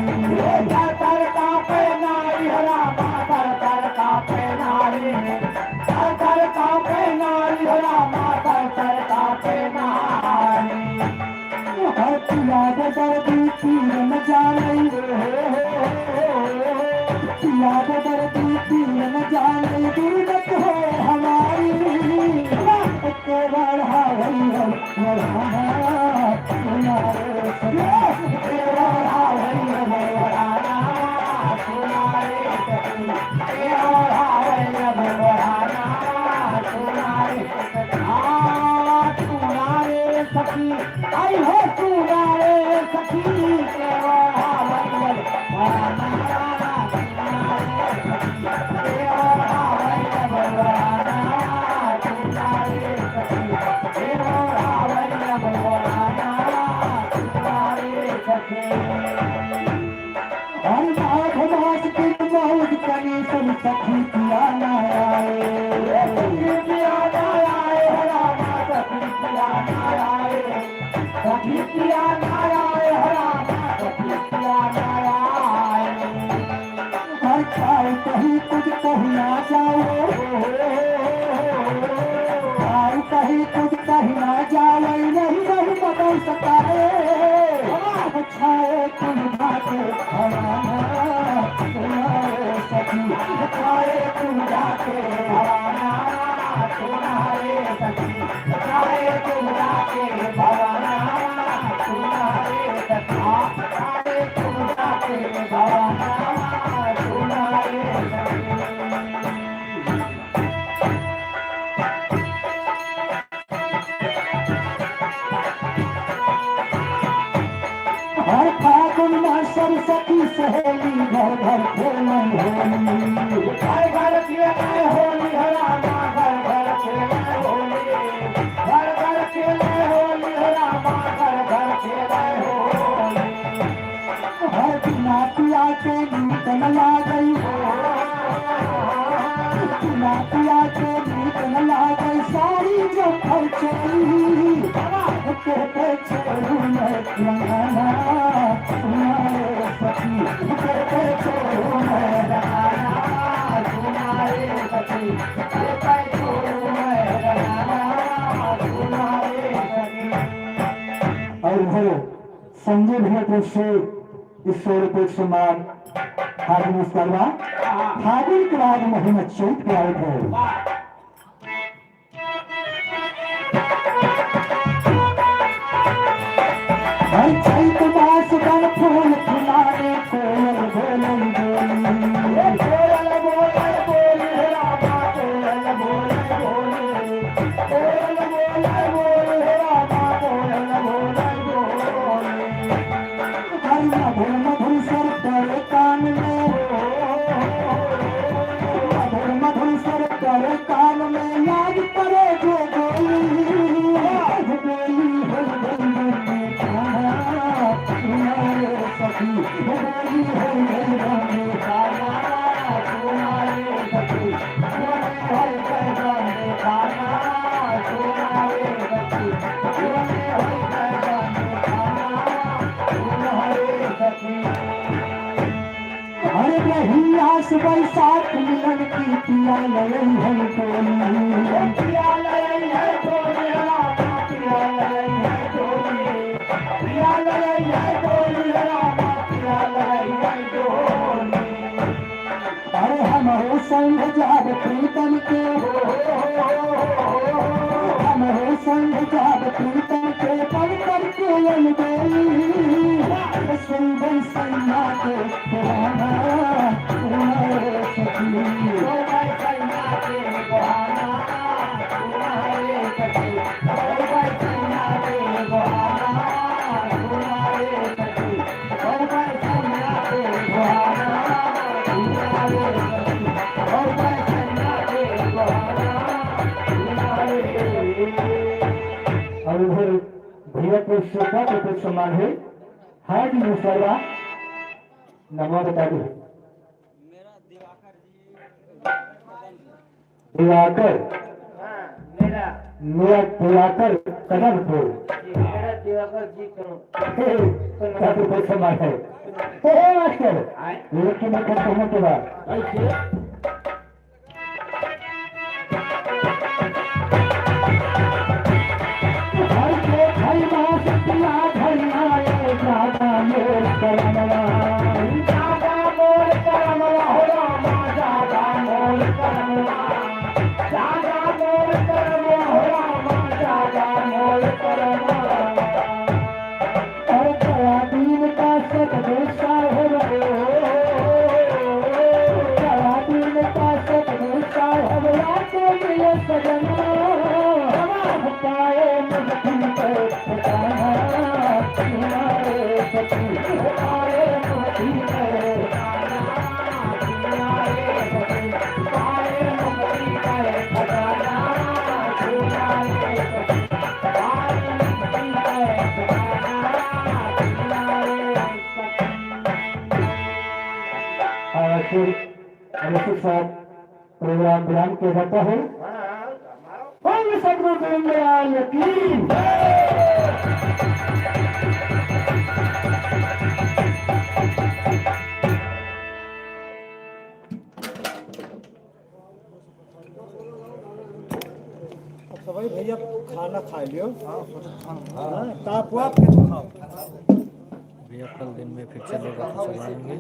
थर थर कांपे नारी, हो रामा, थर थर कांपे नारी। थर थर कांपे नारी, हो रामा, थर थर कांपे नारी। हर पिया दर्दी पीर न जाने, पिया दर्दी पीर न जाने, दुर्गत हो हमारी। तेरा सखी, आई हो सुना रे सखी, के ओढ़ावल बड़ा नाया, सुना रे सखी, के ओढ़ावल बड़ा नाया, सुना रे सखी, के ओढ़ावल बड़ा नाया, सुना रे सखी। हर माघ मास के मौज कनी सब सखी पिया ना आए। सखी पिया ना आए, हो रामा, सखी पिया ना आए। सखी पिया ना आए, हो रामा, सखी पिया ना आए। हर खाए कहीं कुछ कही ना जाओ। खाए कहीं कुछ कही ना जाओ, नहीं, नहीं बदल सकाए। छाए तुम जाके भवाना, सुनाए सखी, छाए तुम जाके भवाना, सुनाए सखी, छाए तुम जाके भवाना, सुनाए सखी, छाए तुम जाके भवाना, सुनाए सखी। हर फागुन मा सब सखी सहेली घर घर खेलन होली। घर घर खेलन होली हो रामा, घर घर खेलन होली। घर घर खेलन होली हो रामा, घर घर खेलन होली। हर बिना पिया के नीक न लागई, बिना पिया के नीक न लागई, साड़ी जो फरचई। के पे छोड़ू मैं रंगाना, सुनाए सखी, के पे छोड़ू मैं रंगाना, सुनाए सखी, के पे छोड़ू मैं रंगाना, सुनाए सखी। और हो संजय भैया तरफ से इस सौ रुपये के सम्मान। हार्दिक नमस्कार बा। फागुन के बाद महीना चैत के आवत है। हर चैत मास बन फूल फुलाने कोयल बोलल बोली। कोयल बोलल बोली, रामा कोयल बोलल बोली। कोयल बोलल बोली, रामा कोयल बोलल बोली। हर मधुर मधुर स्वर पड़े कान में, मधुर मधुर स्वर पड़े कान में, याद पड़े जो बोली, बोली हो गई बंदी खाना, सुनाए सखी, बोली हो गई बंदी खाना, सुनाए सखी, बोली हो गई बंदी खाना, सुनाए सखी। अरे रही आस बैसाख मिलन की, पिया लई है टोली। पिया लई है टोली, रामा पिया लई है टोली। पिया लई है टोली, रामा पिया लई है टोली। अरे हमरो संग जाब प्रीतम के, हमरो संग जाब प्रीतम के, बन करके अलबेली। सुंदर सैया के बहाना, सुनाए सखी। सुंदर सैया के बहाना, सुनाए सखी। और उधर भैया को श्रद्धा के कुछ सम्मान है। हार्दिक नमस्कार बा। नमो बता दो। दिवाकर। हाँ, मेरा। मेरा दिवाकर कदमपुर। जी, मेरा दिवाकर जी करो। हे, हे, कदमपुर समाज है। हे, हे, मास्टर। आए। लेकिन एक घंटे में के बाद। ऐसे? हर के खैमा से पिया धरना ए दादा मोर करमवा। दादा मोर करमवा हो रामा, दादा मोर करमवा। दादा मोर करमवा हो रामा, दादा मोर करमवा। और फिर अभिषेक साहब प्रोग्राम विराम के जाता है। बोल सतगुरु दीनदयाल की। अब सभी भैया खाना खा लियो। हाँ, तो आप, आप के तो खाओ। भैया कल दिन में फिर चलेगा तो चलाएंगे।